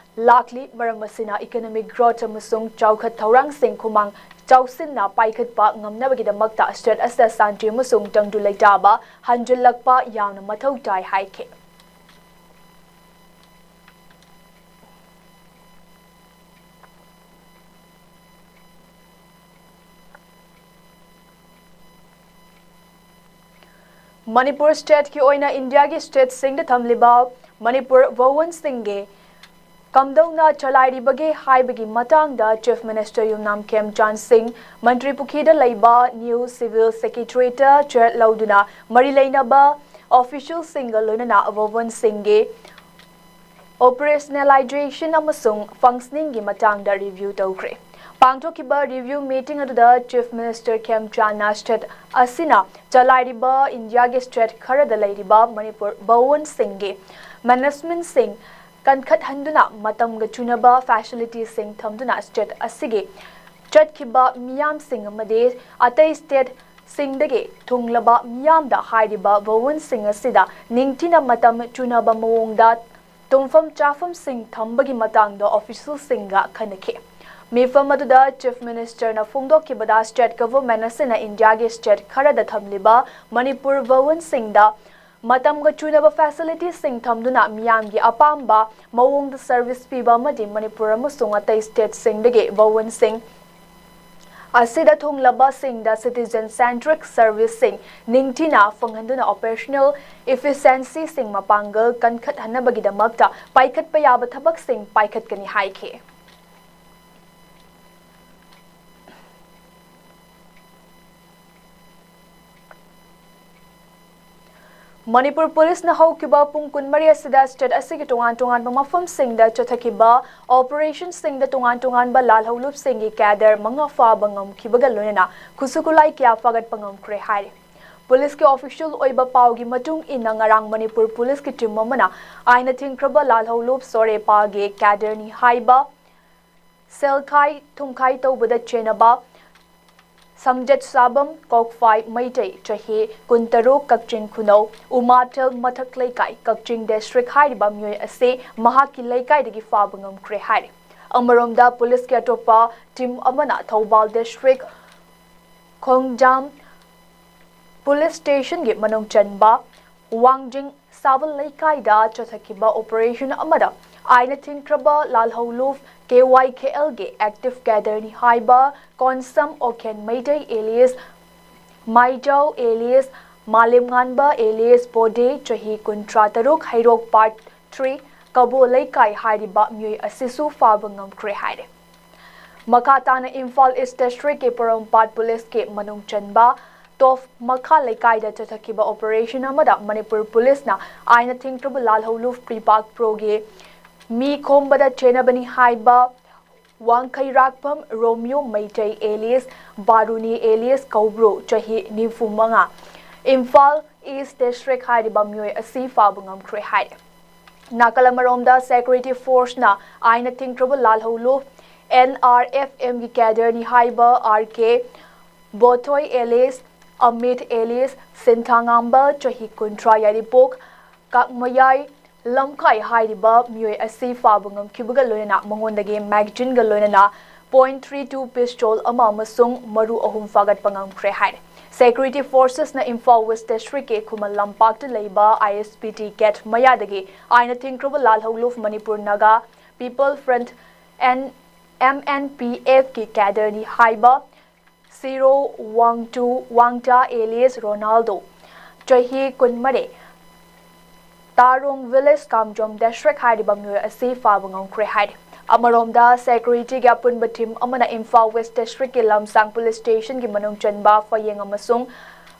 ꯂꯥꯛꯂꯤ꯫ ꯃꯔꯝ ꯑꯁꯤꯅ economic growth ꯑꯃꯁꯨꯡ ꯆꯥꯎꯈꯠ ꯊꯧꯔꯥꯡꯁꯤꯡ ꯈꯨꯃꯥꯡ ꯆꯥꯎꯁꯤꯟꯅ ꯄꯥꯏꯈꯠꯄ ꯉꯝꯅꯕꯒꯤꯗꯃꯛꯇ state ꯑꯁꯤꯗ ꯁꯥꯟꯇꯤ ꯑꯃꯁꯨꯡ ꯇꯪꯗꯨ ꯂꯩꯇꯥꯕ ꯍꯟꯖꯤꯜꯂꯛꯄ ꯌꯥꯝꯅ ꯃꯊꯧ ꯇꯥꯏ ꯍꯥꯏꯈꯤ꯫ ꯃꯅꯤꯄꯨꯔ stateꯀꯤ ꯑꯣꯏꯅ ꯏꯟꯗꯤꯌꯥꯒꯤ stateꯁꯤꯡꯗ ꯊꯝꯂꯤꯕ ꯃꯅꯤꯄꯨꯔ ꯚꯋꯟꯁꯤꯡꯒꯤ ꯀꯝꯗꯧꯅ ꯆꯂꯥꯏꯔꯤꯕꯒꯦ ꯍꯥꯏꯕꯒꯤ ꯃꯇꯥꯡꯗ Chief Minister ꯌꯨꯝꯅꯥꯝ ꯈꯦꯝꯆꯥꯟ ꯁꯤꯡ ꯃꯟꯇ꯭ꯔꯤ ꯄꯨꯈ꯭ꯔꯤꯗ ꯂꯩꯕ new civil secretariatꯇ ꯆꯦꯠ ꯂꯧꯗꯨꯅ ꯃꯔꯤ ꯂꯩꯅꯕ officialꯁꯤꯡꯒ ꯂꯣꯏꯅꯅ ꯚꯋꯟꯁꯤꯡꯒꯤ operationalization ꯑꯃꯁꯨꯡ functioningꯒꯤ ꯃꯇꯥꯡꯗ review ꯇꯧꯈ꯭ꯔꯦ꯫ ꯄꯥꯡꯊꯣꯛꯈꯤꯕ review meeting ꯑꯗꯨꯗ Chief Minister ꯈꯦꯝꯆꯥꯟꯅ state ꯑꯁꯤꯅ ꯆꯂꯥꯏꯔꯤꯕ ꯏꯟꯗꯤꯌꯥꯒꯤ state ꯈꯔꯗ ꯂꯩꯔꯤꯕ ꯃꯅꯤꯄꯨꯔ ꯚꯋꯟꯁꯤꯡꯒꯤ managementꯁꯤꯡ ꯀꯟꯈꯠꯍꯟꯗꯨꯅ ꯃꯇꯝꯒ ꯆꯨꯅꯕ facilityꯁꯤꯡ ꯊꯝꯗꯨꯅ state ꯑꯁꯤꯒꯤ ꯆꯠꯈꯤꯕ ꯃꯤꯌꯥꯝꯁꯤꯡ ꯑꯃꯗꯤ ꯑꯇꯩ state ꯁꯤꯡꯗꯒꯤ ꯊꯨꯡꯂꯕ ꯃꯤꯌꯥꯝꯗ ꯍꯥꯏꯔꯤꯕ ꯚꯋꯟꯁꯤꯡ ꯑꯁꯤꯗ ꯅꯤꯡꯊꯤꯅ ꯃꯇꯝ ꯆꯨꯅꯕ ꯃꯑꯣꯡꯗ ꯇꯨꯝꯐꯝ ꯆꯥꯐꯝꯁꯤꯡ ꯊꯝꯕꯒꯤ ꯃꯇꯥꯡꯗ ꯑꯣꯐꯤꯁꯤꯌꯦꯜꯁꯤꯡꯒ ꯈꯟꯅꯈꯤ꯫ ꯃꯤꯐꯝ ꯑꯗꯨꯗ ꯆꯤꯐ ꯃꯤꯅꯤꯁꯇꯔꯅ ꯐꯣꯡꯗꯣꯛꯈꯤꯕꯗ ꯁ꯭ꯇꯦꯠ ꯒꯚꯔꯟꯃꯦꯟꯠ ꯑꯁꯤꯅ ꯏꯟꯗꯤꯌꯥꯒꯤ ꯁ꯭ꯇꯦꯠ ꯈꯔꯗ ꯊꯝꯂꯤꯕ ꯃꯅꯤꯄꯨꯔ ꯚꯋꯟꯁꯤꯡꯗ ꯃꯇꯝꯒ ꯆꯨꯅꯕ ꯐꯦꯁꯤꯂꯤꯇꯤꯁꯤꯡ ꯊꯝꯗꯨꯅ ꯃꯤꯌꯥꯝꯒꯤ ꯑꯄꯥꯝꯕ ꯃꯑꯣꯡꯗ ꯁꯔꯚꯤꯁ ꯄꯤꯕ ꯑꯃꯗꯤ ꯃꯅꯤꯄꯨꯔ ꯑꯃꯁꯨꯡ ꯑꯇꯩ ꯁ꯭ꯇꯦꯠꯁꯤꯡꯗꯒꯤ ꯚꯋꯟꯁꯤꯡ ꯑꯁꯤꯗ ꯊꯨꯡꯂꯕꯁꯤꯡꯗ ꯁꯤꯇꯤꯖꯟ ꯁꯦꯟꯇ꯭ꯔꯤꯛ ꯁꯔꯚꯤꯁꯁꯤꯡ ꯅꯤꯡꯊꯤꯅ ꯐꯪꯍꯟꯗꯨꯅ ꯑꯣꯄꯔꯦꯁꯅꯦꯜ ꯏꯐꯤꯁꯤꯌꯦꯟꯁꯤꯁꯤꯡ ꯃꯄꯥꯡꯒꯜ ꯀꯟꯈꯠꯍꯟꯅꯕꯒꯤꯗꯃꯛꯇ ꯄꯥꯏꯈꯠꯄ ꯌꯥꯕ ꯊꯕꯛꯁꯤꯡ ꯄꯥꯏꯈꯠꯀꯅꯤ ꯍꯥꯏꯈꯤ꯫ ꯃꯅꯤꯄꯨꯔ ꯄꯨꯂꯤꯁꯅ ꯍꯧꯈꯤꯕ ꯄꯨꯡ ꯀꯨꯟꯃꯔꯤ ꯑꯁꯤꯗ ꯁ꯭ꯇꯦꯠ ꯑꯁꯤꯒꯤ ꯇꯣꯉꯥꯟ ꯇꯣꯉꯥꯟꯕ ꯃꯐꯝꯁꯤꯡꯗ ꯆꯠꯊꯈꯤꯕ ꯑꯣꯄꯔꯦꯁꯟꯁꯤꯡꯗ ꯇꯣꯉꯥꯟ ꯇꯣꯉꯥꯟꯕ ꯂꯥꯜꯍꯧꯂꯨꯞꯁꯤꯡꯒꯤ ꯀꯦꯗꯔ ꯃꯉꯥ ꯐꯥꯕ ꯉꯝꯈꯤꯕꯒ ꯂꯣꯏꯅꯅ ꯈꯨꯠꯁꯨ ꯈꯨꯠꯂꯥꯏ ꯀꯌꯥ ꯐꯥꯒꯠꯄ ꯉꯝꯈ꯭ꯔꯦ ꯍꯥꯏꯔꯤ꯫ ꯄꯨꯂꯤꯁꯀꯤ ꯑꯣꯐꯤꯁꯤꯌꯦꯜ ꯑꯣꯏꯕ ꯄꯥꯎꯒꯤ ꯃꯇꯨꯡ ꯏꯟꯅ, ꯉꯔꯥꯡ ꯃꯅꯤꯄꯨꯔ ꯄꯨꯂꯤꯁꯀꯤ ꯇꯤꯝ ꯑꯃꯅ ꯑꯥꯏꯟꯅ ꯊꯤꯡꯈ꯭ꯔꯕ ꯂꯥꯜꯍꯧꯂꯨꯞ ꯁꯣꯔꯦꯄꯥꯒꯤ ꯀꯦꯗꯔꯅꯤ ꯍꯥꯏꯕ ꯁꯦꯜꯈꯥꯏ ꯊꯨꯝꯈꯥꯏ ꯇꯧꯕꯗ ꯆꯦꯟꯅꯕ ꯁꯝꯖꯠ ꯁꯥꯕꯝ ꯀꯣꯛꯐꯥꯏ ꯃꯩꯇꯩ, ꯆꯍꯤ ꯀꯨꯟꯇꯔꯨꯛ, ꯀꯛꯆꯤꯡ ꯈꯨꯅꯧ ꯎꯃꯥꯊꯦꯜ ꯃꯊꯛ ꯂꯩꯀꯥꯏ, ꯀꯛꯆꯤꯡ ꯗꯤꯁꯇ꯭ꯔꯤꯛ ꯍꯥꯏꯔꯤꯕ ꯃꯤꯑꯣꯏ ꯑꯁꯤ ꯃꯍꯥꯛꯀꯤ ꯂꯩꯀꯥꯏꯗꯒꯤ ꯐꯥꯕ ꯉꯝꯈ꯭ꯔꯦ ꯍꯥꯏꯔꯤ꯫ ꯑꯃꯔꯣꯝꯗ ꯄꯨꯂꯤꯁꯀꯤ ꯑꯇꯣꯞꯄ ꯇꯤꯝ ꯑꯃꯅ ꯊꯧꯕꯥꯜ ꯗꯤꯁꯇ꯭ꯔꯤꯛ ꯈꯣꯡꯖꯥꯝ ꯄꯨꯂꯤꯁ ꯁ꯭ꯇꯦꯁꯟꯒꯤ ꯃꯅꯨꯡ ꯆꯟꯕ ꯋꯥꯡꯖꯤꯡ ꯁꯥꯕꯜ ꯂꯩꯀꯥꯏꯗ ꯆꯠꯊꯈꯤꯕ ꯑꯣꯄꯔꯦꯁꯟ ꯑꯃꯗ ꯑꯥꯏꯟꯅ ꯊꯤꯡꯈ꯭ꯔꯕ ꯂꯥꯜꯍꯧꯂꯨꯞ ꯀꯦ ꯋꯥꯏ ꯈꯦ ꯑꯦꯜꯒꯤ ꯑꯦꯛꯇꯤꯚ ꯀꯦꯗꯔꯅꯤ ꯍꯥꯏꯕ ꯀꯣꯟꯁꯝ ꯑꯣꯈꯦꯟ ꯃꯩꯇꯩ ꯑꯦꯂꯤꯌꯁ ꯃꯥꯏꯖꯥꯎ ꯑꯦꯂꯤꯌꯁ ꯃꯥꯂꯦꯝꯉꯥꯟꯕ ꯑꯦꯂꯤꯌꯁ ꯕꯣꯗꯦ, ꯆꯍꯤ ꯀꯨꯟꯊ꯭ꯔꯥ ꯇꯔꯨꯛ, ꯍꯩꯔꯣꯛ ꯄꯥꯔꯠ ꯊ꯭ꯔꯤ ꯀꯕꯣ ꯂꯩꯀꯥꯏ ꯍꯥꯏꯔꯤꯕ ꯃꯤꯑꯣꯏ ꯑꯁꯤꯁꯨ ꯐꯥꯕ ꯉꯝꯈ꯭ꯔꯦ ꯍꯥꯏꯔꯦ꯫ ꯃꯈꯥ ꯇꯥꯅ ꯏꯝꯐꯥꯜ ꯏꯁ ꯗꯤꯁꯇ꯭ꯔꯤꯛꯀꯤ ꯄꯣꯔꯣꯝꯄꯥꯠ ꯄꯨꯂꯤꯁꯀꯤ ꯃꯅꯨꯡ ꯆꯟꯕ ꯇꯣꯞ ꯃꯈꯥ ꯂꯩꯀꯥꯏꯗ ꯆꯠꯊꯈꯤꯕ ꯑꯣꯄꯔꯦꯁꯟ ꯑꯃꯗ ꯃꯅꯤꯄꯨꯔ ꯄꯨꯂꯤꯁꯅ ꯑꯥꯏꯟꯅ ꯊꯤꯡꯈ꯭ꯔꯕ ꯂꯥꯜꯍꯧꯂꯨꯞ ꯄ꯭ꯔꯤꯄꯥꯛ ꯄ꯭ꯔꯣꯒꯤ ꯃꯤ ꯈꯣꯝꯕꯗ ꯆꯦꯟꯅꯕꯅꯤ ꯍꯥꯏꯕ ꯋꯥꯡꯈꯩꯔꯥꯛꯄꯝ ꯔꯣꯃꯤꯌꯣ ꯃꯩꯇꯩ ꯑꯦꯂꯤꯌꯁ ꯕꯥꯔꯨꯅꯤ ꯑꯦꯂꯤꯌꯁ ꯀꯧꯕ꯭ꯔꯨ, ꯆꯍꯤ ꯅꯤꯐꯨ ꯃꯉꯥ, ꯏꯝꯐꯥꯜ ꯏꯁ ꯗꯤꯁꯇ꯭ꯔꯤꯛ ꯍꯥꯏꯔꯤꯕ ꯃꯤꯑꯣꯏ ꯑꯁꯤ ꯐꯥꯕ ꯉꯝꯈ꯭ꯔꯦ ꯍꯥꯏꯔꯦ꯫ ꯅꯥꯀꯜ ꯑꯃꯔꯣꯝꯗ ꯁꯦꯀ꯭ꯌꯨꯔꯤꯇꯤ ꯐꯣꯔꯁꯅ ꯑꯥꯏꯟꯅ ꯊꯤꯡꯈ꯭ꯔꯕ ꯂꯥꯜꯍꯧꯂꯨꯞ ꯑꯦꯟ ꯑꯥꯔ ꯑꯦꯐ ꯑꯦꯝꯒꯤ ꯀꯦꯗꯔꯅꯤ ꯍꯥꯏꯕ ꯑꯥꯔ ꯀꯦ ꯕꯣꯊꯣꯏ ꯑꯦꯂꯤꯌꯁ ꯑꯃꯤꯠ ꯑꯦꯂꯤꯁ ꯁꯤꯟꯊꯥꯉꯥꯝꯕ, ꯆꯍꯤ ꯀꯨꯟꯊ꯭ꯔꯥ, ꯌꯥꯏꯔꯤꯄꯣꯛ ꯀꯥꯛꯃꯌꯥꯏ ꯂꯝꯈꯥꯏ ꯍꯥꯏꯔꯤꯕ ꯃꯤꯑꯣꯏ ꯑꯁꯤ ꯐꯥꯕ ꯉꯝꯈꯤꯕꯒ ꯂꯣꯏꯅꯅ ꯃꯉꯣꯟꯗꯒꯤ ꯃꯦꯒꯖꯤꯟꯒ ꯂꯣꯏꯅꯅ point three two pistol ꯑꯃ ꯑꯃꯁꯨꯡ ꯃꯔꯨ ꯑꯍꯨꯝ ꯐꯥꯒꯠꯄ ꯉꯝꯈ꯭ꯔꯦ ꯍꯥꯏꯔꯦ꯫ Security forcesꯅ ꯏꯝꯐꯥꯜ ꯋꯦꯁ ꯗꯤꯁꯇ꯭ꯔꯤꯛꯀꯤ ꯈꯨꯃꯟ ꯂꯝꯄꯥꯛꯇ ꯂꯩꯕ ISBT gate ꯃꯌꯥꯗꯒꯤ ꯑꯥꯏꯟꯅ ꯊꯤꯡꯈ꯭ꯔꯕ ꯂꯥꯜꯍꯧꯂꯨꯞ Manipur Naga People Front, N M N P Fꯀꯤ cadreꯅꯤ ꯍꯥꯏꯕ ꯁꯤꯔꯣ ꯋꯥꯡꯇꯨ ꯋꯥꯡꯇꯥ ꯑꯦꯂꯤꯌꯁ ꯔꯣꯅꯥꯜꯗꯣ, ꯆꯍꯤ ꯀꯨꯟꯃꯔꯤ, ꯇꯥꯔꯣꯡ ꯚꯤꯂꯦꯖ, ꯀꯥꯝꯖꯣꯝ ꯗꯤꯁꯇ꯭ꯔꯤꯛ ꯍꯥꯏꯔꯤꯕ ꯃꯤꯑꯣꯏ ꯑꯁꯤ ꯐꯥꯕ ꯉꯝꯈ꯭ꯔꯦ ꯍꯥꯏꯔꯤ꯫ ꯑꯃꯔꯣꯝꯗ, ꯁꯦꯀ꯭ꯌꯨꯔꯤꯇꯤꯒꯤ ꯑꯄꯨꯟꯕ ꯇꯤꯝ ꯑꯃꯅ ꯏꯝꯐꯥꯜ ꯋꯦꯁ ꯗꯤꯁꯇ꯭ꯔꯤꯛꯀꯤ ꯂꯝꯁꯥꯡ ꯄꯨꯂꯤꯁ ꯁ꯭ꯇꯦꯁꯟꯒꯤ ꯃꯅꯨꯡ ꯆꯟꯕ ꯐꯌꯦꯡ ꯑꯃꯁꯨꯡ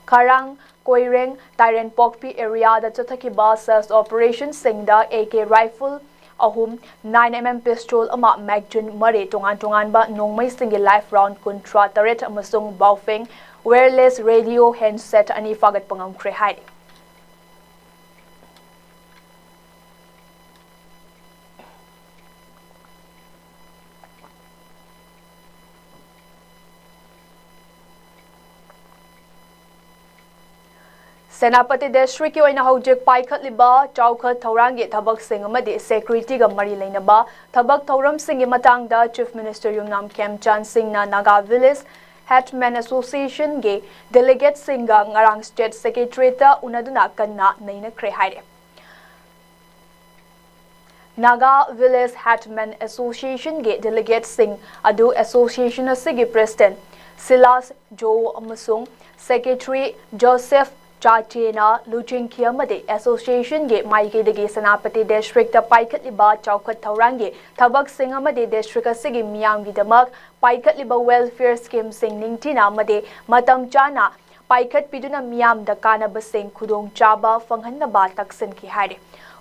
ꯈꯥꯔꯥꯡ ꯀꯣꯏꯔꯦꯡ, ꯇꯥꯏꯔꯦꯟꯄꯣꯛꯄꯤ ꯑꯦꯔꯤꯌꯥꯗ ꯆꯠꯊꯈꯤꯕ search operationꯁꯤꯡꯗ AK rifle ꯑꯍꯨꯝ, nine MM pistol ꯑꯃ, ꯃꯦꯒꯖꯤꯟ ꯃꯔꯤ, ꯇꯣꯉꯥꯟ ꯇꯣꯉꯥꯟꯕ ꯅꯣꯡꯃꯩꯁꯤꯡꯒꯤ live round ꯀꯨꯟꯊ꯭ꯔꯥ ꯇꯔꯦꯠ ꯑꯃꯁꯨꯡ ꯕꯥꯎꯐꯦꯡ wireless radio handset ꯑꯅꯤ ꯐꯥꯒꯠꯄ ꯉꯝꯈ꯭ꯔꯦ ꯍꯥꯏꯔꯤ꯫ ꯁꯦꯅꯥꯄꯇꯤ ꯗꯤꯁꯇ꯭ꯔꯤꯛꯀꯤ ꯑꯣꯏꯅ ꯍꯧꯖꯤꯛ ꯄꯥꯏꯈꯠꯂꯤꯕ ꯆꯥꯎꯈꯠ ꯊꯧꯔꯥꯡꯒꯤ ꯊꯕꯛꯁꯤꯡ ꯑꯃꯗꯤ ꯁꯦꯀ꯭ꯌꯨꯔꯤꯇꯤꯒ ꯃꯔꯤ ꯂꯩꯅꯕ ꯊꯕꯛ ꯊꯧꯔꯝꯁꯤꯡꯒꯤ ꯃꯇꯥꯡꯗ Chief Minister ꯌꯨꯝꯅꯥꯝ ꯈꯦꯝꯆꯥꯟ ꯁꯤꯡꯅ ꯅꯥꯒꯥ ꯚꯤꯂꯦꯖ ꯍꯦꯠꯃꯦꯟ ꯑꯦꯁꯣꯁꯤꯌꯦꯁꯟꯒꯤ ꯗꯦꯂꯤꯒꯦꯠꯁꯤꯡꯒ ꯉꯔꯥꯡ ꯁ꯭ꯇꯦꯠ ꯁꯦꯀ꯭ꯔꯦꯇꯔꯤꯌꯦꯠꯇ ꯎꯅꯗꯨꯅ ꯀꯟꯅ ꯅꯩꯅꯈ꯭ꯔꯦ ꯍꯥꯏꯔꯦ꯫ ꯅꯥꯒꯥ ꯚꯤꯂꯦꯖ ꯍꯦꯠꯃꯦꯟ ꯑꯦꯁꯣꯁꯤꯌꯦꯁꯟꯒꯤ ꯗꯦꯂꯤꯒꯦꯠꯁꯤꯡ ꯑꯗꯨ ꯑꯦꯁꯣꯁꯤꯌꯦꯁꯟ ꯑꯁꯤꯒꯤ ꯄ꯭ꯔꯦꯁꯤꯗꯦꯟꯠ ꯁꯤꯂꯥꯁ ꯖꯣ ꯑꯃꯁꯨꯡ ꯁꯦꯀ꯭ꯔꯦꯇꯔꯤ ꯖꯣꯁꯦꯐ ꯆꯥꯆꯦꯅ ꯂꯨꯆꯤꯡꯈꯤ ꯑꯃꯗꯤ ꯑꯦꯁꯣꯁꯤꯌꯦꯁꯟꯒꯤ ꯃꯥꯏꯀꯩꯗꯒꯤ ꯁꯦꯅꯥꯄꯇꯤ ꯗꯤꯁꯇ꯭ꯔꯤꯛꯇ ꯄꯥꯏꯈꯠꯂꯤꯕ ꯆꯥꯎꯈꯠ ꯊꯧꯔꯥꯡꯒꯤ ꯊꯕꯛꯁꯤꯡ ꯑꯃꯗꯤ ꯗꯤꯁꯇ꯭ꯔꯤꯛ ꯑꯁꯤꯒꯤ ꯃꯤꯌꯥꯝꯒꯤꯗꯃꯛ ꯄꯥꯏꯈꯠꯂꯤꯕ welfare schemeꯁꯤꯡ ꯅꯤꯡꯊꯤꯅ ꯑꯃꯗꯤ ꯃꯇꯝ ꯆꯥꯅ ꯄꯥꯏꯈꯠꯄꯤꯗꯨꯅ ꯃꯤꯌꯥꯝꯗ ꯀꯥꯟꯅꯕꯁꯤꯡ ꯈꯨꯗꯣꯡꯆꯥꯕ ꯐꯪꯍꯟꯅꯕ ꯇꯛꯁꯤꯟꯈꯤ ꯍꯥꯏꯔꯤ꯫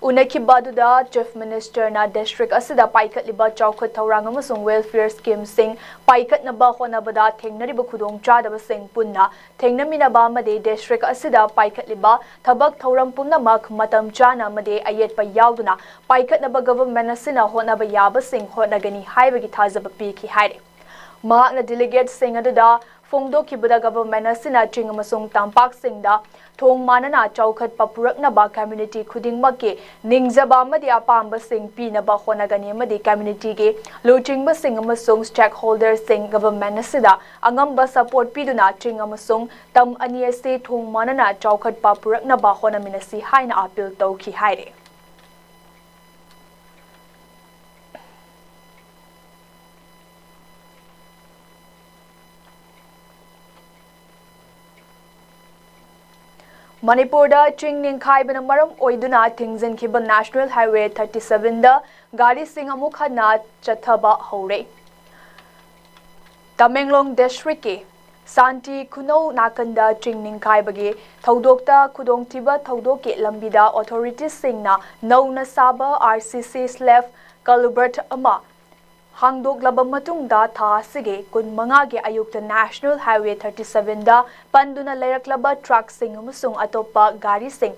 ꯎꯅꯈꯤꯕ ꯑꯗꯨꯗ Chief Ministerꯅ ꯗꯤꯁꯇ꯭ꯔꯤꯛ ꯑꯁꯤꯗ ꯄꯥꯏꯈꯠꯂꯤꯕ ꯆꯥꯎꯈꯠ ꯊꯧꯔꯥꯡ ꯑꯃꯁꯨꯡ welfare schemeꯁꯤꯡ ꯄꯥꯏꯈꯠꯅꯕ ꯍꯣꯠꯅꯕꯗ ꯊꯦꯡꯅꯔꯤꯕ ꯈꯨꯗꯣꯡꯆꯥꯗꯕꯁꯤꯡ ꯄꯨꯟꯅ ꯊꯦꯡꯅꯃꯤꯟꯅꯕ ꯑꯃꯗꯤ ꯗꯤꯁꯇ꯭ꯔꯤꯛ ꯑꯁꯤꯗ ꯄꯥꯏꯈꯠꯂꯤꯕ ꯊꯕꯛ ꯊꯧꯔꯝ ꯄꯨꯝꯅꯃꯛ ꯃꯇꯝ ꯆꯥꯅ ꯑꯃꯗꯤ ꯑꯌꯦꯠꯄ ꯌꯥꯎꯗꯅ ꯄꯥꯏꯈꯠꯅꯕ ꯒꯚꯔꯟꯃꯦꯟꯠ ꯑꯁꯤꯅ ꯍꯣꯠꯅꯕ ꯌꯥꯕꯁꯤꯡ ꯍꯣꯠꯅꯒꯅꯤ ꯍꯥꯏꯕꯒꯤ ꯊꯥꯖꯕ ꯄꯤꯈꯤ ꯍꯥꯏꯔꯤ꯫ ꯃꯍꯥꯛꯅ ꯗꯦꯂꯤꯒꯦꯠꯁꯤꯡ ꯑꯗꯨꯗ ꯐꯣꯡꯗꯣꯛꯈꯤꯕꯗ, ꯒꯚꯔꯟꯃꯦꯟꯠ ꯑꯁꯤꯅ ꯆꯤꯡ ꯑꯃꯁꯨꯡ ꯇꯝꯄꯥꯛꯁꯤꯡꯗ ꯊꯣꯡ ꯃꯥꯟꯅꯅ ꯆꯥꯎꯈꯠꯄ ꯄꯨꯔꯛꯅꯕ ꯀꯝꯃ꯭ꯌꯨꯅꯤꯇꯤ ꯈꯨꯗꯤꯡꯃꯛꯀꯤ ꯅꯤꯡꯖꯕ ꯑꯃꯗꯤ ꯑꯄꯥꯝꯕꯁꯤꯡ ꯄꯤꯅꯕ ꯍꯣꯠꯅꯒꯅꯤ ꯑꯃꯗꯤ ꯀꯝꯃ꯭ꯌꯨꯅꯤꯇꯤꯒꯤ ꯂꯨꯆꯤꯡꯕꯁꯤꯡ ꯑꯃꯁꯨꯡ ꯁ꯭ꯇꯦꯛꯍꯣꯜꯗꯔꯁꯤꯡ ꯒꯚꯔꯟꯃꯦꯟꯠ ꯑꯁꯤꯗ ꯑꯉꯝꯕ ꯁꯄꯣꯔꯠ ꯄꯤꯗꯨꯅ ꯆꯤꯡ ꯑꯃꯁꯨꯡ ꯇꯝ ꯑꯅꯤ ꯑꯁꯤ ꯊꯣꯡ ꯃꯥꯟꯅꯅ ꯆꯥꯎꯈꯠꯄ ꯄꯨꯔꯛꯅꯕ ꯍꯣꯠꯅꯃꯤꯟꯅꯁꯤ ꯍꯥꯏꯅ ꯑꯥꯄꯤꯜ ꯇꯧꯈꯤ ꯍꯥꯏꯔꯤ꯫ ꯃꯅꯤꯄꯨꯔꯗ ꯆꯤꯡ ꯅꯤꯡꯈꯥꯏꯕꯅ ꯃꯔꯝ ꯑꯣꯏꯗꯨꯅ ꯊꯤꯡꯖꯤꯟꯈꯤꯕ National Highway thirty seven ꯗ ꯒꯥꯔꯤꯁꯤꯡ ꯑꯃꯨꯛ ꯍꯟꯅ ꯆꯠꯊꯕ ꯍꯧꯔꯦ꯫ ꯇꯃꯦꯡꯂꯣꯡ district ꯀꯤ ꯁꯥꯟꯇꯤ ꯈꯨꯅꯧ ꯅꯥꯀꯟꯗ ꯆꯤꯡ ꯅꯤꯡꯈꯥꯏꯕꯒꯤ ꯊꯧꯗꯣꯛꯇ ꯈꯨꯗꯣꯡꯊꯤꯕ ꯊꯧꯗꯣꯛꯀꯤ ꯂꯝꯕꯤꯗ authorities ꯁꯤꯡꯅ ꯅꯧꯅ ꯁꯥꯕ R C C slab culvert ꯑꯃ ꯍꯥꯡꯗꯣꯛꯂꯕ ꯃꯇꯨꯡꯗ, ꯊꯥ ꯑꯁꯤꯒꯤ ꯀꯨꯟꯃꯉꯥꯒꯤ ꯑꯌꯨꯛꯇ National Highway thirty seven ꯗ ꯄꯟꯗꯨꯅ ꯂꯩꯔꯛꯂꯕ truck ꯁꯤꯡ ꯑꯃꯁꯨꯡ ꯑꯇꯣꯞꯄ ꯒꯥꯔꯤꯁꯤꯡ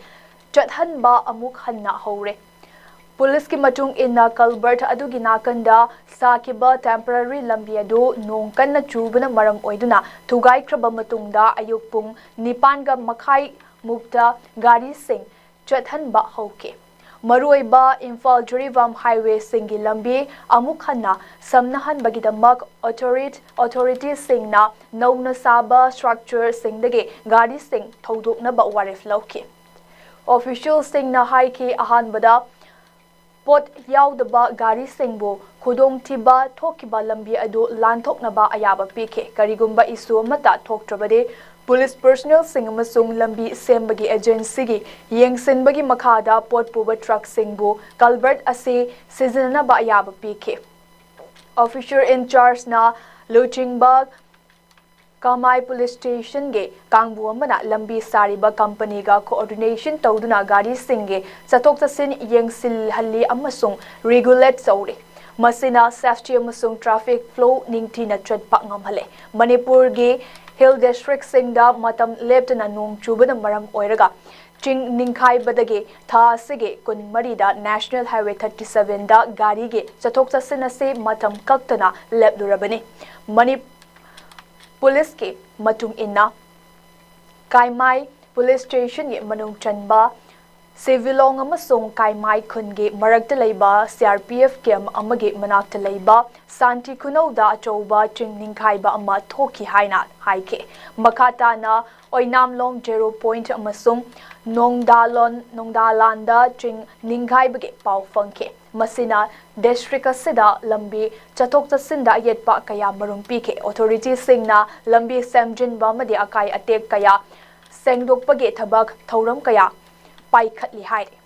ꯆꯠꯍꯟꯕ ꯑꯃꯨꯛ ꯍꯟꯅ ꯍꯧꯔꯦ꯫ ꯄꯨꯂꯤꯁꯀꯤ ꯃꯇꯨꯡ ꯏꯟꯅ, culvert ꯑꯗꯨꯒꯤ ꯅꯥꯀꯟꯗ ꯁꯥꯈꯤꯕ temporary ꯂꯝꯕꯤ ꯑꯗꯨ ꯅꯣꯡ ꯀꯟꯅ ꯆꯨꯕꯅ ꯃꯔꯝ ꯑꯣꯏꯗꯨꯅ ꯊꯨꯒꯥꯏꯈ꯭ꯔꯕ ꯃꯇꯨꯡꯗ, ꯑꯌꯨꯛ ꯄꯨꯡ ꯅꯤꯄꯥꯟꯒ ꯃꯈꯥꯏ ꯃꯨꯛꯇ ꯒꯥꯔꯤꯁꯤꯡ ꯆꯠꯍꯟꯕ ꯍꯧꯈꯤ꯫ ꯃꯔꯨꯑꯣꯏꯕ ꯏꯝꯐꯥꯜ ꯖꯤꯔꯤꯕꯥꯝ highway ꯁꯤꯡꯒꯤ ꯂꯝꯕꯤ ꯑꯃꯨꯛ ꯍꯟꯅ ꯁꯝꯅꯍꯟꯕꯒꯤꯗꯃꯛ authority-, authority ꯁꯤꯡꯅ ꯅꯧꯅ ꯁꯥꯕ structure ꯁꯤꯡꯗꯒꯤ ꯒꯥꯔꯤꯁꯤꯡ ꯊꯧꯗꯣꯛꯅꯕ ꯋꯥꯔꯦꯞ ꯂꯧꯈꯤ꯫ Official ꯁꯤꯡꯅ ꯍꯥꯏꯈꯤ, ꯑꯍꯥꯟꯕꯗ ꯄꯣꯠ ꯌꯥꯎꯗꯕ ꯒꯥꯔꯤꯁꯤꯡꯕꯨ ꯈꯨꯗꯣꯡꯊꯤꯕ ꯊꯣꯛꯈꯤꯕ ꯂꯝꯕꯤ ꯑꯗꯨ ꯂꯥꯟꯊꯣꯛꯅꯕ ꯑꯌꯥꯕ ꯄꯤꯈꯤ꯫ ꯀꯔꯤꯒꯨꯝꯕ issue ꯑꯃꯠꯇ ꯊꯣꯛꯇ꯭ꯔꯕꯗꯤ, ꯄꯨꯂꯤꯁ personnel ꯁꯤꯡ ꯑꯃꯁꯨꯡ ꯂꯝꯕꯤ ꯁꯦꯝꯕꯒꯤ agency ꯒꯤ ꯌꯦꯡꯁꯤꯟꯕꯒꯤ ꯃꯈꯥꯗ ꯄꯣꯠ ꯄꯨꯕ truck ꯁꯤꯡꯕꯨ culvert ꯑꯁꯤ ꯁꯤꯖꯤꯟꯅꯅꯕ ꯑꯌꯥꯕ ꯄꯤꯈꯤ꯫ Officer in charge ꯅ ꯂꯨꯆꯤꯡꯕ ꯀꯃꯥꯏ ꯄꯨꯂꯤꯁ ꯁ꯭ꯇꯦꯁꯟꯒꯤ ꯀꯥꯡꯕꯨ ꯑꯃꯅ ꯂꯝꯕꯤ ꯁꯥꯔꯤꯕ company ꯒ coordination ꯇꯧꯗꯨꯅ ꯒꯥꯔꯤꯁꯤꯡꯒꯤ ꯆꯠꯊꯣꯛ ꯆꯠꯁꯤꯟ ꯌꯦꯡꯁꯤꯜꯍꯜꯂꯤ ꯑꯃꯁꯨꯡ regulate ꯇꯧꯔꯤ꯫ ꯃꯁꯤꯅ safety ꯑꯃꯁꯨꯡ traffic flow ꯅꯤꯡꯊꯤꯅ ꯆꯠꯄ ꯉꯝꯍꯜꯂꯦ꯫ ꯃꯅꯤꯄꯨꯔꯒꯤ hill district ꯁꯤꯡꯗ ꯃꯇꯝ ꯂꯦꯞꯇꯅ ꯅꯣꯡ ꯆꯨꯕꯅ ꯃꯔꯝ ꯑꯣꯏꯔꯒ ꯆꯤꯡ ꯅꯤꯡꯈꯥꯏꯕꯗꯒꯤ ꯊꯥ ꯑꯁꯤꯒꯤ ꯀꯨꯟꯃꯔꯤꯗ National Highway thirty seven ꯗ ꯒꯥꯔꯤꯒꯤ ꯆꯠꯊꯣꯛ ꯆꯠꯁꯤꯟ ꯑꯁꯤ ꯃꯇꯝ ꯀꯛꯇꯅ ꯂꯦꯞꯂꯨꯔꯕꯅꯤ꯫ ꯃꯅꯤ-, ꯄꯨꯂꯤꯁꯀꯤ ꯃꯇꯨꯡ ꯏꯟꯅ, ꯀꯥꯏꯃꯥꯏ ꯄꯨꯂꯤꯁ ꯁ꯭ꯇꯦꯁꯟꯒꯤ ꯃꯅꯨꯡ ꯆꯟꯕ ꯁꯤꯚꯤꯂꯣꯡ ꯑꯃꯁꯨꯡ ꯀꯥꯏꯃꯥꯏ ꯈꯨꯟꯒꯤ ꯃꯔꯛꯇ ꯂꯩꯕ CRPF camp ꯑꯃꯒꯤ ꯃꯅꯥꯛꯇ ꯂꯩꯕ ꯁꯥꯟꯇꯤ ꯈꯨꯅꯧꯗ ꯑꯆꯧꯕ ꯆꯤꯡ ꯅꯤꯡꯈꯥꯏꯕ ꯑꯃ ꯊꯣꯛꯈꯤ ꯍꯥꯏꯅ ꯍꯥꯏꯈꯤ꯫ ꯃꯈꯥ ꯇꯥꯅ ꯑꯣꯏꯅꯥꯝꯂꯣꯡ ꯖꯦꯔꯣ ꯄꯣꯏꯟꯠ ꯑꯃꯁꯨꯡ ꯅꯣꯡꯗꯥꯂꯣꯟ, ꯅꯣꯡꯗꯥꯂꯥꯟꯗ ꯆꯤꯡ ꯅꯤꯡꯈꯥꯏꯕꯒꯤ ꯄꯥꯎ ꯐꯪꯈꯤ꯫ ꯃꯁꯤꯅ ꯗꯤꯁꯇ꯭ꯔꯤꯛ ꯑꯁꯤꯗ ꯂꯝꯕꯤ ꯆꯠꯊꯣꯛ ꯆꯠꯁꯤꯟꯗ ꯑꯌꯦꯠꯄ ꯀꯌꯥ ꯃꯔꯨꯝ ꯄꯤꯈꯤ꯫ ꯑꯣꯊꯣꯔꯤꯇꯤꯁꯤꯡꯅ ꯂꯝꯕꯤ ꯁꯦꯝꯖꯤꯟꯕ ꯑꯃꯗꯤ ꯑꯀꯥꯏ ꯑꯇꯦꯛ ꯀꯌꯥ ꯁꯦꯡꯗꯣꯛꯄꯒꯤ ꯊꯕꯛ ꯊꯧꯔꯝ ꯀꯌꯥ ꯄꯥꯏꯈꯠꯂꯤ ꯍꯥꯏꯔꯤ꯫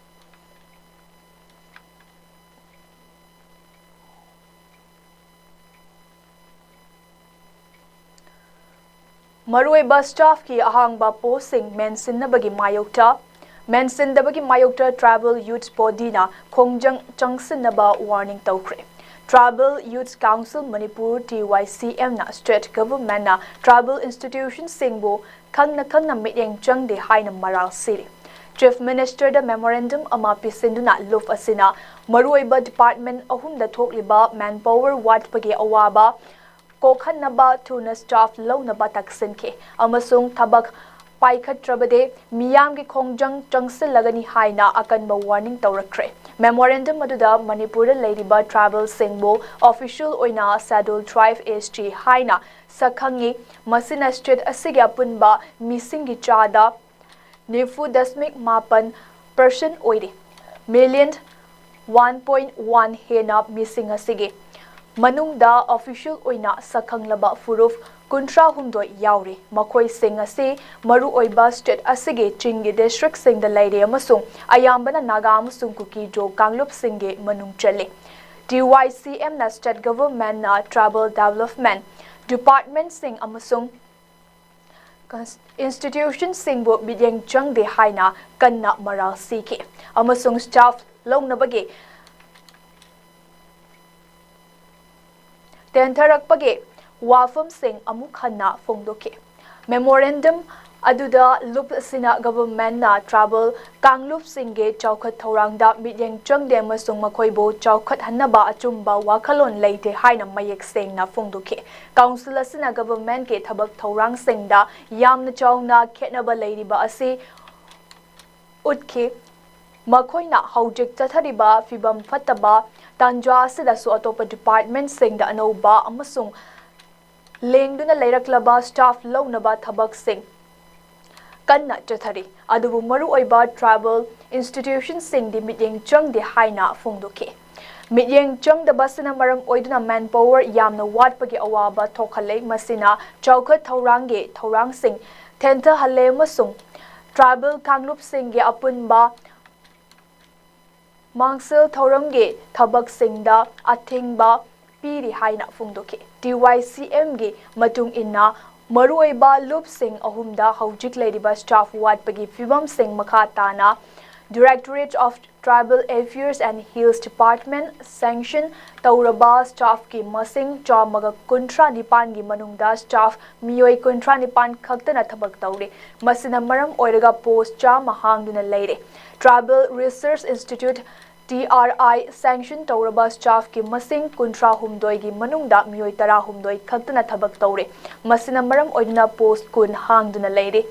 ꯃꯔꯨꯑꯣꯏꯕ ꯁ꯭ꯇꯥꯐꯀꯤ ꯑꯍꯥꯡꯕ ꯄꯣꯁꯁꯤꯡ ꯃꯦꯟꯁꯤꯟꯅꯕꯒꯤ ꯃꯥꯌꯣꯛꯇ, ꯃꯦꯟꯁꯤꯟꯗꯕꯒꯤ ꯃꯥꯌꯣꯛꯇ ꯇ꯭ꯔꯥꯏꯕꯦꯜ ꯌꯨꯠ ꯕꯣꯗꯤꯅ ꯈꯣꯡꯖꯪ ꯆꯪꯁꯤꯟꯅꯕ ꯋꯥꯔꯅꯤꯡ ꯇꯧꯈ꯭ꯔꯦ꯫ ꯇ꯭ꯔꯥꯏꯕꯦꯜ ꯌꯨꯠ ꯀꯥꯎꯟꯁꯤꯜ ꯃꯅꯤꯄꯨꯔ, TYCMꯅ ꯁ꯭ꯇꯦꯠ ꯒꯚꯔꯟꯃꯦꯟꯠꯅ ꯇ꯭ꯔꯥꯏꯕꯦꯜ ꯏꯟꯁꯇꯤꯇ꯭ꯌꯨꯁꯟꯁꯤꯡꯕꯨ ꯈꯪꯅ ꯈꯪꯅ ꯃꯤꯠꯌꯦꯡ ꯆꯪꯗꯦ ꯍꯥꯏꯅ ꯃꯔꯥꯜ ꯁꯤꯔꯤ꯫ ꯆꯤꯐ ꯃꯤꯅꯤꯁꯇꯔꯗ ꯃꯦꯃꯣꯔꯦꯟꯗꯝ ꯑꯃ ꯄꯤꯁꯤꯟꯗꯨꯅ ꯂꯨꯞ ꯑꯁꯤꯅ ꯃꯔꯨꯑꯣꯏꯕ ꯗꯤꯄꯥꯔꯠꯃꯦꯟꯠ ꯑꯍꯨꯝꯗ ꯊꯣꯛꯂꯤꯕ ꯃꯦꯟꯄꯥꯋꯔ ꯋꯥꯠꯄꯒꯤ ꯑꯋꯥꯕ ꯀꯣꯛꯍꯟꯅꯕ ꯊꯨꯅ ꯁ꯭ꯇꯥꯐ ꯂꯧꯅꯕ ꯇꯛꯁꯤꯟꯈꯤ ꯑꯃꯁꯨꯡ ꯊꯕꯛ ꯄꯥꯏꯈꯠꯇ꯭ꯔꯕꯗꯤ ꯃꯤꯌꯥꯝꯒꯤ ꯈꯣꯡꯖꯪ ꯆꯪꯁꯤꯜꯂꯒꯅꯤ ꯍꯥꯏꯅ ꯑꯀꯟꯕ ꯋꯥꯔꯅꯤꯡ ꯇꯧꯔꯛꯈ꯭ꯔꯦ꯫ ꯃꯦꯃꯣꯔꯦꯟꯗꯝ ꯑꯗꯨꯗ ꯃꯅꯤꯄꯨꯔꯗ ꯂꯩꯔꯤꯕ ꯇ꯭ꯔꯥꯏꯕꯦꯜꯁꯤꯡꯕꯨ ꯑꯣꯐꯤꯁꯤꯌꯦꯜ ꯑꯣꯏꯅ ꯁꯦꯗ꯭ꯌꯨꯜ ꯇ꯭ꯔꯥꯏꯕ, ST ꯍꯥꯏꯅ ꯁꯛꯈꯪꯉꯤ꯫ ꯃꯁꯤꯅ ꯁ꯭ꯇꯦꯠ ꯑꯁꯤꯒꯤ ꯑꯄꯨꯟꯕ ꯃꯤꯁꯤꯡꯒꯤ ꯆꯥꯗ ꯅꯤꯐꯨ ꯗꯁꯃꯤꯛ ꯃꯥꯄꯟ ꯄꯥꯔꯁꯦꯟꯠ ꯑꯣꯏꯔꯤ꯫ ꯃꯤꯂꯤꯌꯟ ꯋꯥꯟ ꯄꯣꯏꯟꯠ ꯋꯥꯟ ꯍꯦꯟꯅ ꯃꯤꯁꯤꯡ ꯑꯁꯤꯒꯤ ꯃꯅꯨꯡꯗ ꯑꯣꯐꯤꯁꯤꯌꯦꯜ ꯑꯣꯏꯅ ꯁꯛꯈꯪꯂꯕ ꯐꯨꯔꯨꯞ ꯀꯨꯟꯊ꯭ꯔꯥ ꯍꯨꯝꯗꯣꯏ ꯌꯥꯎꯔꯤ꯫ ꯃꯈꯣꯏꯁꯤꯡ ꯑꯁꯤ ꯃꯔꯨꯑꯣꯏꯕ ꯁ꯭ꯇꯦꯠ ꯑꯁꯤꯒꯤ ꯆꯤꯡꯒꯤ ꯗꯤꯁꯇ꯭ꯔꯤꯛꯁꯤꯡꯗ ꯂꯩꯔꯤ ꯑꯃꯁꯨꯡ ꯑꯌꯥꯝꯕꯅ ꯅꯥꯒꯥ ꯑꯃꯁꯨꯡ ꯀꯨꯀꯤ-ꯖꯣ ꯀꯥꯡꯂꯨꯞꯁꯤꯡꯒꯤ ꯃꯅꯨꯡ ꯆꯜꯂꯤ꯫ TYCMꯅ ꯁ꯭ꯇꯦꯠ ꯒꯚꯔꯟꯃꯦꯟꯠꯅ ꯇ꯭ꯔꯥꯏꯕꯦꯜ ꯗꯤꯕꯦꯂꯞꯃꯦꯟꯠ ꯗꯤꯄꯥꯔꯠꯃꯦꯟꯠꯁꯤꯡ ꯑꯃꯁꯨꯡ ꯀꯟꯁ-, ꯏꯟꯁꯇꯤꯇ꯭ꯌꯨꯁꯟꯁꯤꯡꯕꯨ ꯃꯤꯠꯌꯦꯡ ꯆꯪꯗꯦ ꯍꯥꯏꯅ ꯀꯟꯅ ꯃꯔꯥꯜ ꯁꯤꯈꯤ ꯑꯃꯁꯨꯡ ꯁ꯭ꯇꯥꯐ ꯂꯧꯅꯕꯒꯤ ꯇꯦꯟꯊꯔꯛꯄꯒꯤ ꯋꯥꯐꯝꯁꯤꯡ ꯑꯃꯨꯛ ꯍꯟꯅ ꯐꯣꯡꯗꯣꯛꯈꯤ꯫ ꯃꯦꯃꯣꯔꯦꯟꯗꯝ ꯑꯗꯨꯗ ꯂꯨꯞ ꯑꯁꯤꯅ ꯒꯚꯔꯟꯃꯦꯟꯠꯅ ꯇ꯭ꯔꯥꯏꯕꯦꯜ ꯀꯥꯡꯂꯨꯞꯁꯤꯡꯒꯤ ꯆꯥꯎꯈꯠ ꯊꯧꯔꯥꯡꯗ ꯃꯤꯠꯌꯦꯡ ꯆꯪꯗꯦ ꯑꯃꯁꯨꯡ ꯃꯈꯣꯏꯕꯨ ꯆꯥꯎꯈꯠꯍꯟꯅꯕ ꯑꯆꯨꯝꯕ ꯋꯥꯈꯜꯂꯣꯟ ꯂꯩꯇꯦ ꯍꯥꯏꯅ ꯃꯌꯦꯛ ꯁꯦꯡꯅ ꯐꯣꯡꯗꯣꯛꯈꯤ꯫ ꯀꯥꯎꯟꯁꯤꯜ ꯑꯁꯤꯅ ꯒꯚꯔꯟꯃꯦꯟꯠꯀꯤ ꯊꯕꯛ ꯊꯧꯔꯥꯡꯁꯤꯡꯗ ꯌꯥꯝꯅ ꯆꯥꯎꯅ ꯈꯦꯠꯅꯕ ꯂꯩꯔꯤꯕ ꯑꯁꯤ ꯎꯠꯈꯤ꯫ ꯃꯈꯣꯏꯅ ꯍꯧꯖꯤꯛ ꯆꯠꯊꯔꯤꯕ ꯐꯤꯚꯝ ꯐꯠꯇꯕ ꯇꯥꯟꯖꯥ ꯑꯁꯤꯗꯁꯨ ꯑꯇꯣꯞꯄ ꯗꯤꯄꯥꯔꯠꯃꯦꯟꯠꯁꯤꯡꯗ ꯑꯅꯧꯕ ꯑꯃꯁꯨꯡ ꯂꯦꯡꯗꯨꯅ ꯂꯩꯔꯛꯂꯕ ꯁ꯭ꯇꯥꯐ ꯂꯧꯅꯕ ꯊꯕꯛꯁꯤꯡ ꯀꯟꯅ ꯆꯠꯊꯔꯤ, ꯑꯗꯨꯕꯨ ꯃꯔꯨꯑꯣꯏꯕ ꯇ꯭ꯔꯥꯏꯕꯦꯜ ꯏꯟꯁꯇꯤꯇ꯭ꯌꯨꯁꯟꯁꯤꯡꯗꯤ ꯃꯤꯠꯌꯦꯡ ꯆꯪꯗꯦ ꯍꯥꯏꯅ ꯐꯣꯡꯗꯣꯛꯈꯤ꯫ ꯃꯤꯠꯌꯦꯡ ꯆꯪꯗꯕ ꯑꯁꯤꯅ ꯃꯔꯝ ꯑꯣꯏꯗꯨꯅ ꯃꯦꯟ ꯄꯥꯋꯔ ꯌꯥꯝꯅ ꯋꯥꯠꯄꯒꯤ ꯑꯋꯥꯕ ꯊꯣꯛꯍꯜꯂꯦ꯫ ꯃꯁꯤꯅ ꯆꯥꯎꯈꯠ ꯊꯧꯔꯥꯡꯒꯤ ꯊꯧꯔꯥꯡꯁꯤꯡ ꯊꯦꯟꯊꯍꯜꯂꯦ ꯑꯃꯁꯨꯡ ꯇ꯭ꯔꯥꯏꯕꯦꯜ ꯀꯥꯡꯂꯨꯞꯁꯤꯡꯒꯤ ꯑꯄꯨꯟꯕ ꯃꯥꯡꯁꯤꯜ ꯊꯧꯔꯝꯒꯤ ꯊꯕꯛꯁꯤꯡꯗ ꯑꯊꯤꯡꯕ ꯄꯤꯔꯤ ꯍꯥꯏꯅ ꯐꯣꯡꯗꯣꯛꯈꯤ꯫ ꯇꯤ ꯋꯥꯏ ꯁꯤ ꯑꯦꯝꯒꯤ ꯃꯇꯨꯡ ꯏꯟꯅ, ꯃꯔꯨꯑꯣꯏꯕ ꯂꯨꯞꯁꯤꯡ ꯑꯍꯨꯝꯗ ꯍꯧꯖꯤꯛ ꯂꯩꯔꯤꯕ ꯁ꯭ꯇꯥꯐ ꯋꯥꯠꯄꯒꯤ ꯐꯤꯚꯝꯁꯤꯡ ꯃꯈꯥ ꯇꯥꯅ Directorate of Tribal Affairs and Hills Department sanction ꯇꯧꯔꯕ ꯁ꯭ꯇꯥꯐꯀꯤ ꯃꯁꯤꯡ ꯆꯥꯝꯃꯒ ꯀꯨꯟꯊ꯭ꯔꯥ ꯅꯤꯄꯥꯟꯒꯤ ꯃꯅꯨꯡꯗ ꯁ꯭ꯇꯥꯐ ꯃꯤꯑꯣꯏ ꯀꯨꯟꯊ꯭ꯔꯥ ꯅꯤꯄꯥꯟ ꯈꯛꯇꯅ ꯊꯕꯛ ꯇꯧꯔꯤ꯫ ꯃꯁꯤꯅ ꯃꯔꯝ ꯑꯣꯏꯔꯒ ꯄꯣꯁ ꯆꯥꯝꯃ ꯍꯥꯡꯗꯨꯅ ꯂꯩꯔꯦ꯫ Tribal Research Institute, T R I, ꯁꯦꯡꯁꯟ ꯇꯧꯔꯕ ꯁ꯭ꯇꯥꯐꯀꯤ ꯃꯁꯤꯡ ꯀꯨꯟꯊ꯭ꯔꯥ ꯍꯨꯝꯗꯣꯏꯒꯤ ꯃꯅꯨꯡꯗ ꯃꯤꯑꯣꯏ ꯇꯔꯥꯍꯨꯝꯗꯣꯏ ꯈꯛꯇꯅ ꯊꯕꯛ ꯇꯧꯔꯤ꯫ ꯃꯁꯤꯅ ꯃꯔꯝ ꯑꯣꯏꯗꯨꯅ ꯄꯣꯁ ꯀꯨꯟ ꯍꯥꯡꯗꯨꯅ ꯂꯩꯔꯤ꯫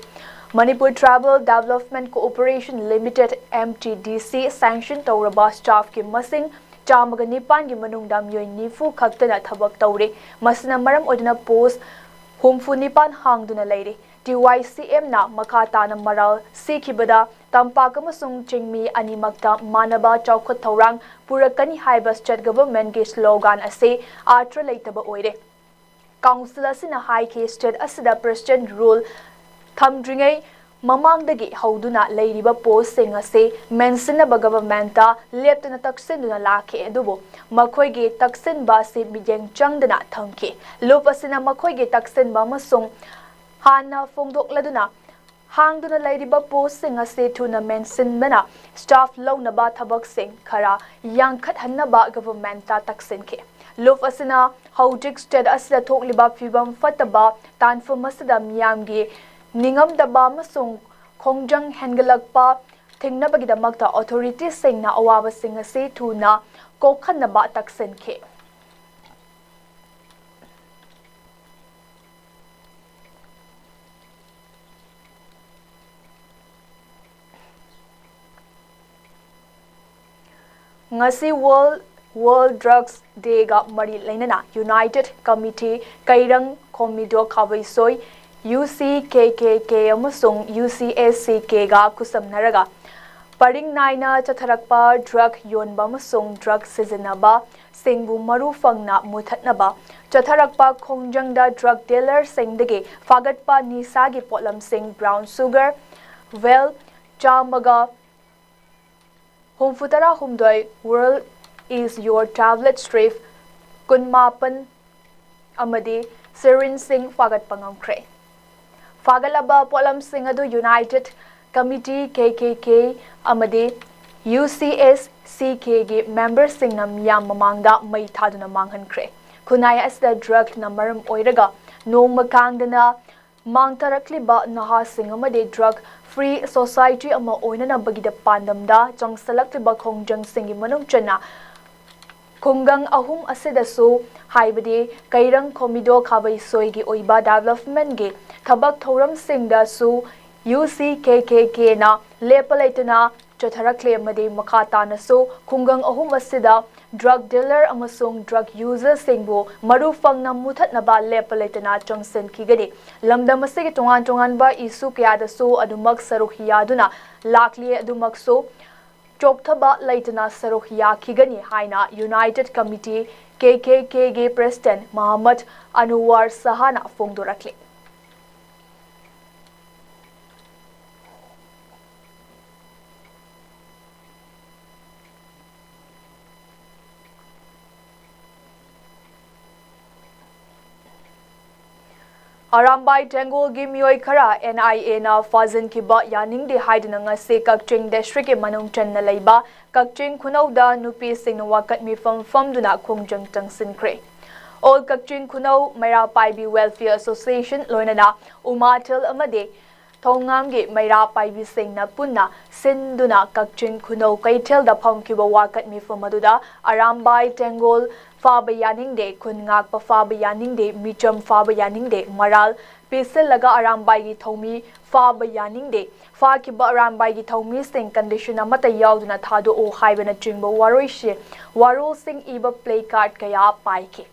Manipur Tribal Development Corporation Limited, M T D C, sanction ꯇꯧꯔꯕ ꯁ꯭ꯇꯥꯐꯀꯤ ꯃꯁꯤꯡ ꯆꯥꯝꯃꯒ ꯅꯤꯄꯥꯟꯒꯤ ꯃꯅꯨꯡꯗ ꯃꯤꯑꯣꯏ ꯅꯤꯐꯨ ꯈꯛꯇꯅ ꯊꯕꯛ ꯇꯧꯔꯤ꯫ ꯃꯁꯤꯅ ꯃꯔꯝ ꯑꯣꯏꯗꯨꯅ ꯄꯣꯁ ꯍꯨꯝꯐꯨ ꯅꯤꯄꯥꯟ ꯍꯥꯡꯗꯨꯅ ꯂꯩꯔꯤ꯫ ꯇꯤ ꯋꯥꯏ ꯁꯤ ꯑꯦꯝꯅ ꯃꯈꯥ ꯇꯥꯅ ꯃꯔꯥꯜ ꯁꯤꯈꯤꯕꯗ ꯇꯝꯄꯥꯛ ꯑꯃꯁꯨꯡ ꯆꯤꯡꯃꯤ ꯑꯅꯤꯃꯛꯇ ꯃꯥꯟꯅꯕ ꯆꯥꯎꯈꯠ ꯊꯧꯔꯥꯡ ꯄꯨꯔꯛꯀꯅꯤ ꯍꯥꯏꯕ ꯁ꯭ꯇꯦꯠ ꯒꯚꯔꯟꯃꯦꯟꯠꯀꯤ ꯁ꯭ꯂꯣꯒꯥꯟ ꯑꯁꯤ ꯑꯥꯔꯊ ꯂꯩꯇꯕ ꯑꯣꯏꯔꯦ꯫ ꯀꯥꯎꯟꯁꯤꯜ ꯑꯁꯤꯅ ꯍꯥꯏꯈꯤ, ꯁ꯭ꯇꯦꯠ ꯑꯁꯤꯗ ꯄ꯭ꯔꯦꯁꯤꯗꯦꯟꯠ ꯔꯨꯜ ꯊꯝꯗ꯭ꯔꯤꯉꯩ ꯃꯃꯥꯡꯗꯒꯤ ꯍꯧꯗꯨꯅ ꯂꯩꯔꯤꯕ ꯄꯣꯁꯁꯤꯡ ꯑꯁꯤ ꯃꯦꯟꯁꯤꯟꯅꯕ ꯒꯚꯔꯟꯃꯦꯟꯠꯇ ꯂꯦꯞꯇꯅ ꯇꯛꯁꯤꯟꯗꯨꯅ ꯂꯥꯛꯈꯤ, ꯑꯗꯨꯕꯨ ꯃꯈꯣꯏꯒꯤ ꯇꯛꯁꯤꯟꯕ ꯑꯁꯤ ꯃꯤꯠꯌꯦꯡ ꯆꯪꯗꯅ ꯊꯝꯈꯤ꯫ ꯂꯨꯞ ꯑꯁꯤꯅ ꯃꯈꯣꯏꯒꯤ ꯇꯛꯁꯤꯟꯕ ꯑꯃꯁꯨꯡ ꯍꯥꯟꯅ ꯐꯣꯡꯗꯣꯛꯂꯗꯨꯅ ꯍꯥꯡꯗꯨꯅ ꯂꯩꯔꯤꯕ ꯄꯣꯁꯁꯤꯡ ꯑꯁꯤ ꯊꯨꯅ ꯃꯦꯟꯁꯤꯟꯕꯅ ꯁ꯭ꯇꯥꯐ ꯂꯧꯅꯕ ꯊꯕꯛꯁꯤꯡ ꯈꯔ ꯌꯥꯡꯈꯠꯍꯟꯅꯕ ꯒꯚꯔꯟꯃꯦꯟꯠꯇ ꯇꯛꯁꯤꯟꯈꯤ꯫ ꯂꯨꯞ ꯑꯁꯤꯅ ꯍꯧꯖꯤꯛ ꯁ꯭ꯇꯦꯠ ꯑꯁꯤꯗ ꯊꯣꯛꯂꯤꯕ ꯐꯤꯚꯝ ꯐꯠꯇꯕ ꯇꯥꯟꯐꯝ ꯑꯁꯤꯗ ꯃꯤꯌꯥꯝꯒꯤ ꯅꯤꯡꯉꯝꯗꯕ ꯑꯃꯁꯨꯡ ꯈꯣꯡꯖꯪ ꯍꯦꯟꯒꯠꯂꯛꯄ ꯊꯤꯡꯅꯕꯒꯤꯗꯃꯛꯇ ꯑꯣꯊꯣꯔꯤꯇꯤꯁꯤꯡꯅ ꯑꯋꯥꯕꯁꯤꯡ ꯑꯁꯤ ꯊꯨꯅ ꯀꯣꯛꯍꯟꯅꯕ ꯇꯛꯁꯤꯟꯈꯤ꯫ ꯉꯁꯤ World, World Drugs Day ꯒ ꯃꯔꯤ ꯂꯩꯅꯅ United Committee ꯀꯩꯔꯪ ꯈꯣꯝꯃꯤꯗꯣ ꯈꯥꯕꯩꯁꯣꯏ, U C K K K ꯑꯃꯁꯨꯡ U C S C K ꯒ ꯈꯨꯠꯁꯝꯅꯔꯒ ꯄꯔꯤꯡ ꯅꯥꯏꯅ ꯆꯠꯊꯔꯛꯄ drug ꯌꯣꯟꯕ ꯑꯃꯁꯨꯡ drug ꯁꯤꯖꯤꯟꯅꯕ ꯁꯤꯡꯕꯨ ꯃꯔꯨ ꯐꯪꯅ ꯃꯨꯊꯠꯅꯕ ꯆꯠꯊꯔꯛꯄ ꯈꯣꯡꯖꯪꯗ drug dealer ꯁꯤꯡꯗꯒꯤ ꯐꯥꯒꯠꯄ ꯅꯤꯁꯥꯒꯤ ꯄꯣꯠꯂꯝꯁꯤꯡ brown sugar, well, ꯆꯥꯝꯃꯒ ꯍꯨꯝꯐꯨꯇꯔꯥ ꯍꯨꯝꯗꯣꯏ, World is Your Tablet Strip ꯀꯨꯟꯃꯥꯄꯟ ꯑꯃꯗꯤ syringe ꯁꯤꯡ ꯐꯥꯒꯠꯄ ꯉꯝꯈ꯭ꯔꯦ꯫ ꯐꯥꯒꯠꯂꯕ ꯄꯣꯠꯂꯝꯁꯤꯡ ꯑꯗꯨ United Committee K K K ꯑꯃꯗꯤ U C S C K ꯒꯤ member ꯁꯤꯡꯅ ꯃꯤꯌꯥꯝ ꯃꯃꯥꯡꯗ ꯃꯩ ꯊꯥꯗꯨꯅ ꯃꯥꯡꯍꯟꯈ꯭ꯔꯦ꯫ ꯈꯨꯟꯅꯥꯏ ꯑꯁꯤꯗ drug ꯅ ꯃꯔꯝ ꯑꯣꯏꯔꯒ ꯅꯣꯡꯃ ꯀꯥꯡꯗꯅ ꯃꯥꯡꯊꯔꯛꯂꯤꯕ ꯅꯍꯥꯁꯤꯡ ꯑꯃꯗꯤ drug free society ꯑꯃ ꯑꯣꯏꯅꯅꯕꯒꯤꯗ ꯄꯥꯟꯗꯝꯗ ꯆꯪꯁꯤꯜꯂꯛꯂꯤꯕ ꯈꯣꯡꯖꯪꯁꯤꯡꯒꯤ ꯃꯅꯨꯡ ꯆꯟꯅ ꯈꯨꯡꯒꯪ ꯑꯍꯨꯝ ꯑꯁꯤꯗꯁꯨ, ꯍꯥꯏꯕꯗꯤ ꯀꯩꯔꯪ, ꯈꯣꯝꯃꯤꯗꯣ, ꯈꯥꯕꯩꯁꯣꯏꯒꯤ ꯑꯣꯏꯕ development ꯀꯤ ꯊꯕꯛ ꯊꯧꯔꯝꯁꯤꯡꯗꯁꯨ U C K K K ꯅ ꯂꯦꯞꯄ ꯂꯩꯇꯅ ꯆꯠꯊꯔꯛꯂꯦ ꯑꯃꯗꯤ ꯃꯈꯥ ꯇꯥꯅꯁꯨ ꯈꯨꯡꯒꯪ ꯑꯍꯨꯝ ꯑꯁꯤꯗ drug dealer ꯑꯃꯁꯨꯡ drug user ꯁꯤꯡꯕꯨ ꯃꯔꯨ ꯐꯪꯅ ꯃꯨꯊꯠꯅꯕ ꯂꯦꯞꯄ ꯂꯩꯇꯅ ꯆꯪꯁꯤꯟꯈꯤꯒꯅꯤ꯫ ꯂꯝꯗꯝ ꯑꯁꯤꯒꯤ ꯇꯣꯉꯥꯟ ꯇꯣꯉꯥꯟꯕ issue ꯀꯌꯥꯗꯁꯨ ꯑꯗꯨꯃꯛ ꯁꯔꯨꯛ ꯌꯥꯗꯨꯅ ꯂꯥꯛꯂꯤ, ꯑꯗꯨꯃꯛꯁꯨ ꯆꯣꯛꯊꯕ ꯂꯩꯇꯅ ꯁꯔꯨꯛ ꯌꯥꯈꯤꯒꯅꯤ ꯍꯥꯏꯅ United Committee K K K ꯒꯤ President ꯃꯍꯃꯗ ꯑꯅꯨꯋꯥꯔ ꯁꯍꯥꯅ ꯐꯣꯡꯗꯣꯔꯛꯂꯤ꯫ ꯑꯔꯥꯝꯕꯥꯏ ꯇꯦꯡꯒꯣꯜꯒꯤ ꯃꯤꯑꯣꯏ ꯈꯔ N I A ꯅ ꯐꯥꯖꯤꯟꯈꯤꯕ ꯌꯥꯅꯤꯡꯗꯦ ꯍꯥꯏꯗꯨꯅ ꯉꯁꯤ ꯀꯛꯆꯤꯡ district ꯀꯤ ꯃꯅꯨꯡ ꯆꯟꯅ ꯂꯩꯕ ꯀꯛꯆꯤꯡ ꯈꯨꯅꯧꯗ ꯅꯨꯄꯤꯁꯤꯡꯅ ꯋꯥꯀꯠ ꯃꯤꯐꯝ ꯐꯝꯗꯨꯅ ꯈꯣꯡꯖꯪ ꯆꯪꯁꯤꯟꯈ꯭ꯔꯦ꯫ All Kakching Khunou Meira Paibi Welfare Association ꯂꯣꯏꯅꯅ ꯎꯃꯥꯊꯦꯜ ꯑꯃꯗꯤ ꯊꯣꯡꯉꯥꯝꯒꯤ ꯃꯩꯔꯥ ꯄꯥꯏꯕꯤꯁꯤꯡꯅ ꯄꯨꯟꯅ ꯁꯤꯟꯗꯨꯅ ꯀꯛꯆꯤꯡ ꯈꯨꯅꯧ ꯀꯩꯊꯦꯜꯗ ꯐꯝꯈꯤꯕ ꯋꯥꯀꯠ ꯃꯤꯐꯝ ꯑꯗꯨꯗ ꯑꯔꯥꯝꯕꯥꯏ ꯇꯦꯡꯒꯣꯜ ꯐꯥꯕ ꯌꯥꯅꯤꯡꯗꯦ, ꯈꯨꯟ ꯉꯥꯛꯄ ꯐꯥꯕ ꯌꯥꯅꯤꯡꯗꯦ, ꯃꯤꯆꯝ ꯐꯥꯕ ꯌꯥꯅꯤꯡꯗꯦ, ꯃꯔꯥꯜ ꯄꯤꯁꯤꯜꯂꯒ ꯑꯔꯥꯝꯕꯥꯏꯒꯤ ꯊꯧꯃꯤ ꯐꯥꯕ ꯌꯥꯅꯤꯡꯗꯦ, ꯐꯥꯈꯤꯕ ꯑꯔꯥꯝꯕꯥꯏꯒꯤ ꯊꯧꯃꯤꯁꯤꯡ condition ꯑꯃꯠꯇ ꯌꯥꯎꯗꯅ ꯊꯥꯗꯣꯛꯎ ꯍꯥꯏꯕꯅꯆꯤꯡꯕ ꯋꯥꯔꯣꯏꯁꯤ-, ꯋꯥꯔꯣꯜꯁꯤꯡ ꯏꯕ placard ꯀꯌꯥ ꯄꯥꯏꯈꯤ꯫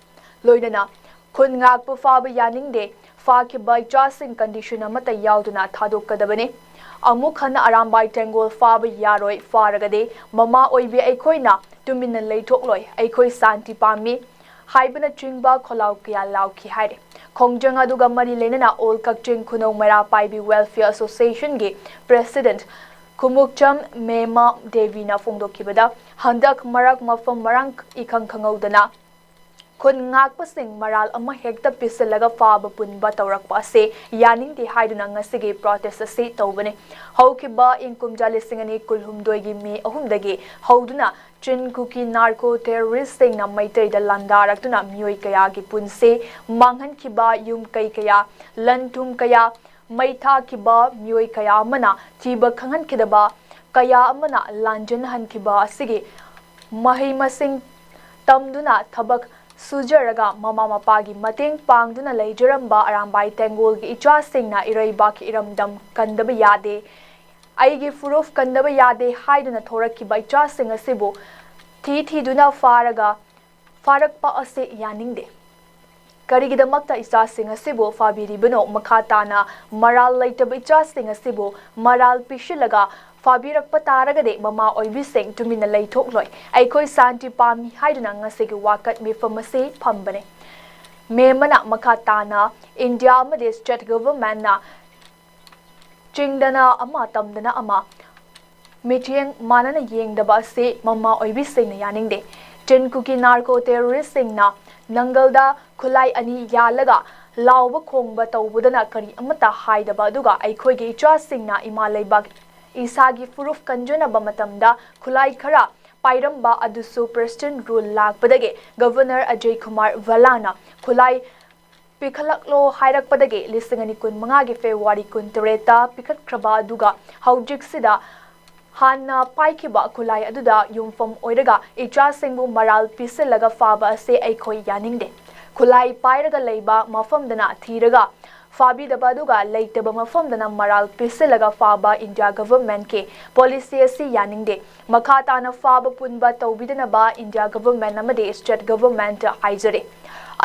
ꯂꯣꯏꯅꯅ ꯈꯨꯟ ꯉꯥꯛꯄ ꯐꯥꯕ ꯌꯥꯅꯤꯡꯗꯦ, ꯐꯥꯈꯤꯕ ꯏꯆꯥꯁꯤꯡ condition ꯑꯃꯠꯇ ꯌꯥꯎꯗꯅ ꯊꯥꯗꯣꯛꯀꯗꯕꯅꯤ꯫ ꯑꯃꯨꯛ ꯍꯟꯅ ꯑꯔꯥꯝꯕꯥꯏ ꯇꯦꯡꯒꯣꯜ ꯐꯥꯕ ꯌꯥꯔꯣꯏ, ꯐꯥꯔꯒꯗꯤ ꯃꯃꯥ ꯑꯣꯏꯕꯤ ꯑꯩꯈꯣꯏꯅ ꯇꯨꯃꯤꯟꯅ ꯂꯩꯊꯣꯛꯂꯣꯏ, ꯑꯩꯈꯣꯏ ꯁꯥꯟꯇꯤ ꯄꯥꯝꯃꯤ ꯍꯥꯏꯕꯅꯆꯤꯡꯕ ꯈꯣꯜꯂꯥꯎ ꯀꯌꯥ ꯂꯥꯎꯈꯤ ꯍꯥꯏꯔꯤ꯫ ꯈꯣꯡꯖꯪ ꯑꯗꯨꯒ ꯃꯔꯤ ꯂꯩꯅꯅ All Kakching Khunou Meira Paibi Welfare Association ꯒꯤ President ꯈꯨꯃꯨꯛꯆꯝ ꯃꯦꯃ ꯗꯦꯕꯤꯅ ꯐꯣꯡꯗꯣꯛꯈꯤꯕꯗ, ꯍꯟꯗꯛ ꯃꯔꯛ ꯃꯐꯝ ꯃꯔꯥꯡ ꯏꯈꯪ ꯈꯪꯍꯧꯗꯅ ꯈꯨꯟ ꯉꯥꯛꯄꯁꯤꯡ ꯃꯔꯥꯜ ꯑꯃ ꯍꯦꯛꯇ ꯄꯤꯁꯤꯜꯂꯒ ꯐꯥꯕ ꯄꯨꯟꯕ ꯇꯧꯔꯛꯄ ꯑꯁꯤ ꯌꯥꯅꯤꯡꯗꯦ ꯍꯥꯏꯗꯨꯅ ꯉꯁꯤꯒꯤ protest ꯑꯁꯤ ꯇꯧꯕꯅꯤ꯫ ꯍꯧꯈꯤꯕ ꯏꯪ ꯀꯨꯝꯖꯥ ꯂꯤꯁꯤꯡ ꯑꯅꯤ ꯀꯨꯟꯍꯨꯝꯗꯣꯏꯒꯤ ꯃꯦ ꯑꯍꯨꯝꯗꯒꯤ ꯍꯧꯗꯨꯅ ꯆꯤꯟ ꯀꯨꯀꯤ narco terrorist ꯁꯤꯡꯅ ꯃꯩꯇꯩꯗ ꯂꯥꯟꯗꯥꯔꯛꯇꯨꯅ ꯃꯤꯑꯣꯏ ꯀꯌꯥꯒꯤ ꯄꯨꯟꯁꯤ ꯃꯥꯡꯍꯟꯈꯤꯕ, ꯌꯨꯝ ꯀꯩ ꯀꯌꯥ, ꯂꯟ ꯊꯨꯝ ꯀꯌꯥ ꯃꯩ ꯊꯥꯈꯤꯕ, ꯃꯤꯑꯣꯏ ꯀꯌꯥ ꯑꯃꯅ ꯊꯤꯕ ꯈꯪꯍꯟꯈꯤꯗꯕ, ꯀꯌꯥ ꯑꯃꯅ ꯂꯥꯟꯖꯦꯟꯍꯟꯈꯤꯕ ꯑꯁꯤꯒꯤ ꯃꯍꯩ ꯃꯁꯤꯡ ꯇꯝꯗꯨꯅ ꯊꯕꯛ ꯁꯨꯖꯔꯒ ꯃꯃꯥ ꯃꯄꯥꯒꯤ ꯃꯇꯦꯡ ꯄꯥꯡꯗꯨꯅ ꯂꯩꯖꯔꯝꯕ ꯑꯔꯥꯝꯕꯥꯏ ꯇꯦꯡꯒꯣꯜꯒꯤ ꯏꯆꯥꯁꯤꯡꯅ ꯏꯔꯩꯕꯥꯛꯀꯤ ꯏꯔꯝꯗꯝ ꯀꯟꯗꯕ ꯌꯥꯗꯦ, ꯑꯩꯒꯤ ꯐꯨꯔꯨꯞ ꯀꯟꯗꯕ ꯌꯥꯗꯦ ꯍꯥꯏꯗꯨꯅ ꯊꯣꯔꯛꯈꯤꯕ ꯏꯆꯥꯁꯤꯡ ꯑꯁꯤꯕꯨ ꯊꯤ ꯊꯤꯗꯨꯅ ꯐꯥꯔꯒ ꯐꯥꯔꯛꯄ ꯑꯁꯤ ꯌꯥꯅꯤꯡꯗꯦ꯫ ꯀꯔꯤꯒꯤꯗꯃꯛꯇ ꯏꯆꯥꯁꯤꯡ ꯑꯁꯤꯕꯨ ꯐꯥꯕꯤꯔꯤꯕꯅꯣ? ꯃꯈꯥ ꯇꯥꯅ ꯃꯔꯥꯜ ꯂꯩꯇꯕ ꯏꯆꯥꯁꯤꯡ ꯑꯁꯤꯕꯨ ꯃꯔꯥꯜ ꯄꯤꯁꯤꯜꯂꯒ ꯐꯥꯕꯤꯔꯛꯄ ꯇꯥꯔꯒꯗꯤ ꯃꯃꯥ ꯑꯣꯏꯕꯤꯁꯤꯡ ꯇꯨꯃꯤꯟꯅ ꯂꯩꯊꯣꯛꯂꯣꯏ꯫ ꯑꯩꯈꯣꯏ ꯁꯥꯟꯇꯤ ꯄꯥꯝꯃꯤ ꯍꯥꯏꯗꯨꯅ ꯉꯁꯤꯒꯤ ꯋꯥꯀꯠ ꯃꯤꯐꯝ ꯑꯁꯤ ꯐꯝꯕꯅꯤ꯫ ꯃꯦꯃꯅ ꯃꯈꯥ ꯇꯥꯅ ꯏꯟꯗꯤꯌꯥ ꯑꯃꯗꯤ state government ꯅ ꯆꯤꯡꯗꯅ ꯑꯃ, ꯇꯝꯗꯅ ꯑꯃ, ꯃꯤꯠꯌꯦꯡ ꯃꯥꯟꯅꯅ ꯌꯦꯡꯗꯕ ꯑꯁꯤ ꯃꯃꯥ ꯑꯣꯏꯕꯤꯁꯤꯡꯅ ꯌꯥꯅꯤꯡꯗꯦ꯫ ꯆꯤꯟ ꯀꯨꯀꯤ narco terrorist ꯁꯤꯡꯅ ꯅꯪꯒꯜꯗ ꯈꯨꯠꯂꯥꯏ ꯑꯅꯤ ꯌꯥꯜꯂꯒ ꯂꯥꯎꯕ ꯈꯣꯡꯕ ꯇꯧꯕꯗꯅ ꯀꯔꯤ ꯑꯃꯠꯇ ꯍꯥꯏꯗꯕ, ꯑꯗꯨꯒ ꯑꯩꯈꯣꯏꯒꯤ ꯏꯆꯥꯁꯤꯡꯅ ꯏꯃꯥ ꯂꯩꯕꯥꯛ ꯏꯁꯥꯒꯤ ꯐꯨꯔꯨꯞ ꯀꯟꯖꯅꯕ ꯃꯇꯝꯗ ꯈꯨꯠꯂꯥꯏ ꯈꯔ ꯄꯥꯏꯔꯝꯕ ꯑꯗꯨꯁꯨ President Rule ꯂꯥꯛꯄꯗꯒꯤ Governor ꯑꯖꯌ ꯀꯨꯃꯥꯔ ꯚꯜꯂꯥꯅ ꯈꯨꯠꯂꯥꯏ ꯄꯤꯈꯠꯂꯛꯂꯣ ꯍꯥꯏꯔꯛꯄꯗꯒꯤ ꯂꯤꯁꯤꯡ ꯑꯅꯤ ꯀꯨꯟꯃꯉꯥꯒꯤ February ꯀꯨꯟꯇꯔꯦꯠꯇ ꯄꯤꯈꯠꯈ꯭ꯔꯕ ꯑꯗꯨꯒ ꯍꯧꯖꯤꯛꯁꯤꯗ ꯍꯥꯟꯅ ꯄꯥꯏꯈꯤꯕ ꯈꯨꯠꯂꯥꯏ ꯑꯗꯨꯗ ꯌꯨꯝꯐꯝ ꯑꯣꯏꯔꯒ ꯏꯆꯥꯁꯤꯡꯕꯨ ꯃꯔꯥꯜ ꯄꯤꯁꯤꯜꯂꯒ ꯐꯥꯕ ꯑꯁꯤ ꯑꯩꯈꯣꯏ ꯌꯥꯅꯤꯡꯗꯦ꯫ ꯈꯨꯠꯂꯥꯏ ꯄꯥꯏꯔꯒ ꯂꯩꯕ ꯃꯐꯝꯗꯅ ꯊꯤꯔꯒ ꯐꯥꯕꯤꯗꯕ ꯑꯗꯨꯒ ꯂꯩꯇꯕ ꯃꯐꯝꯗꯅ ꯃꯔꯥꯜ ꯄꯤꯁꯤꯜꯂꯒ ꯐꯥꯕ India Governmentꯀꯤ policy ꯑꯁꯤ ꯌꯥꯅꯤꯡꯗꯦ꯫ ꯃꯈꯥ ꯇꯥꯅ ꯐꯥꯕ ꯄꯨꯟꯕ ꯇꯧꯕꯤꯗꯅꯕ India Government ꯑꯃꯗꯤ State Government ꯍꯥꯏꯖꯔꯤ꯫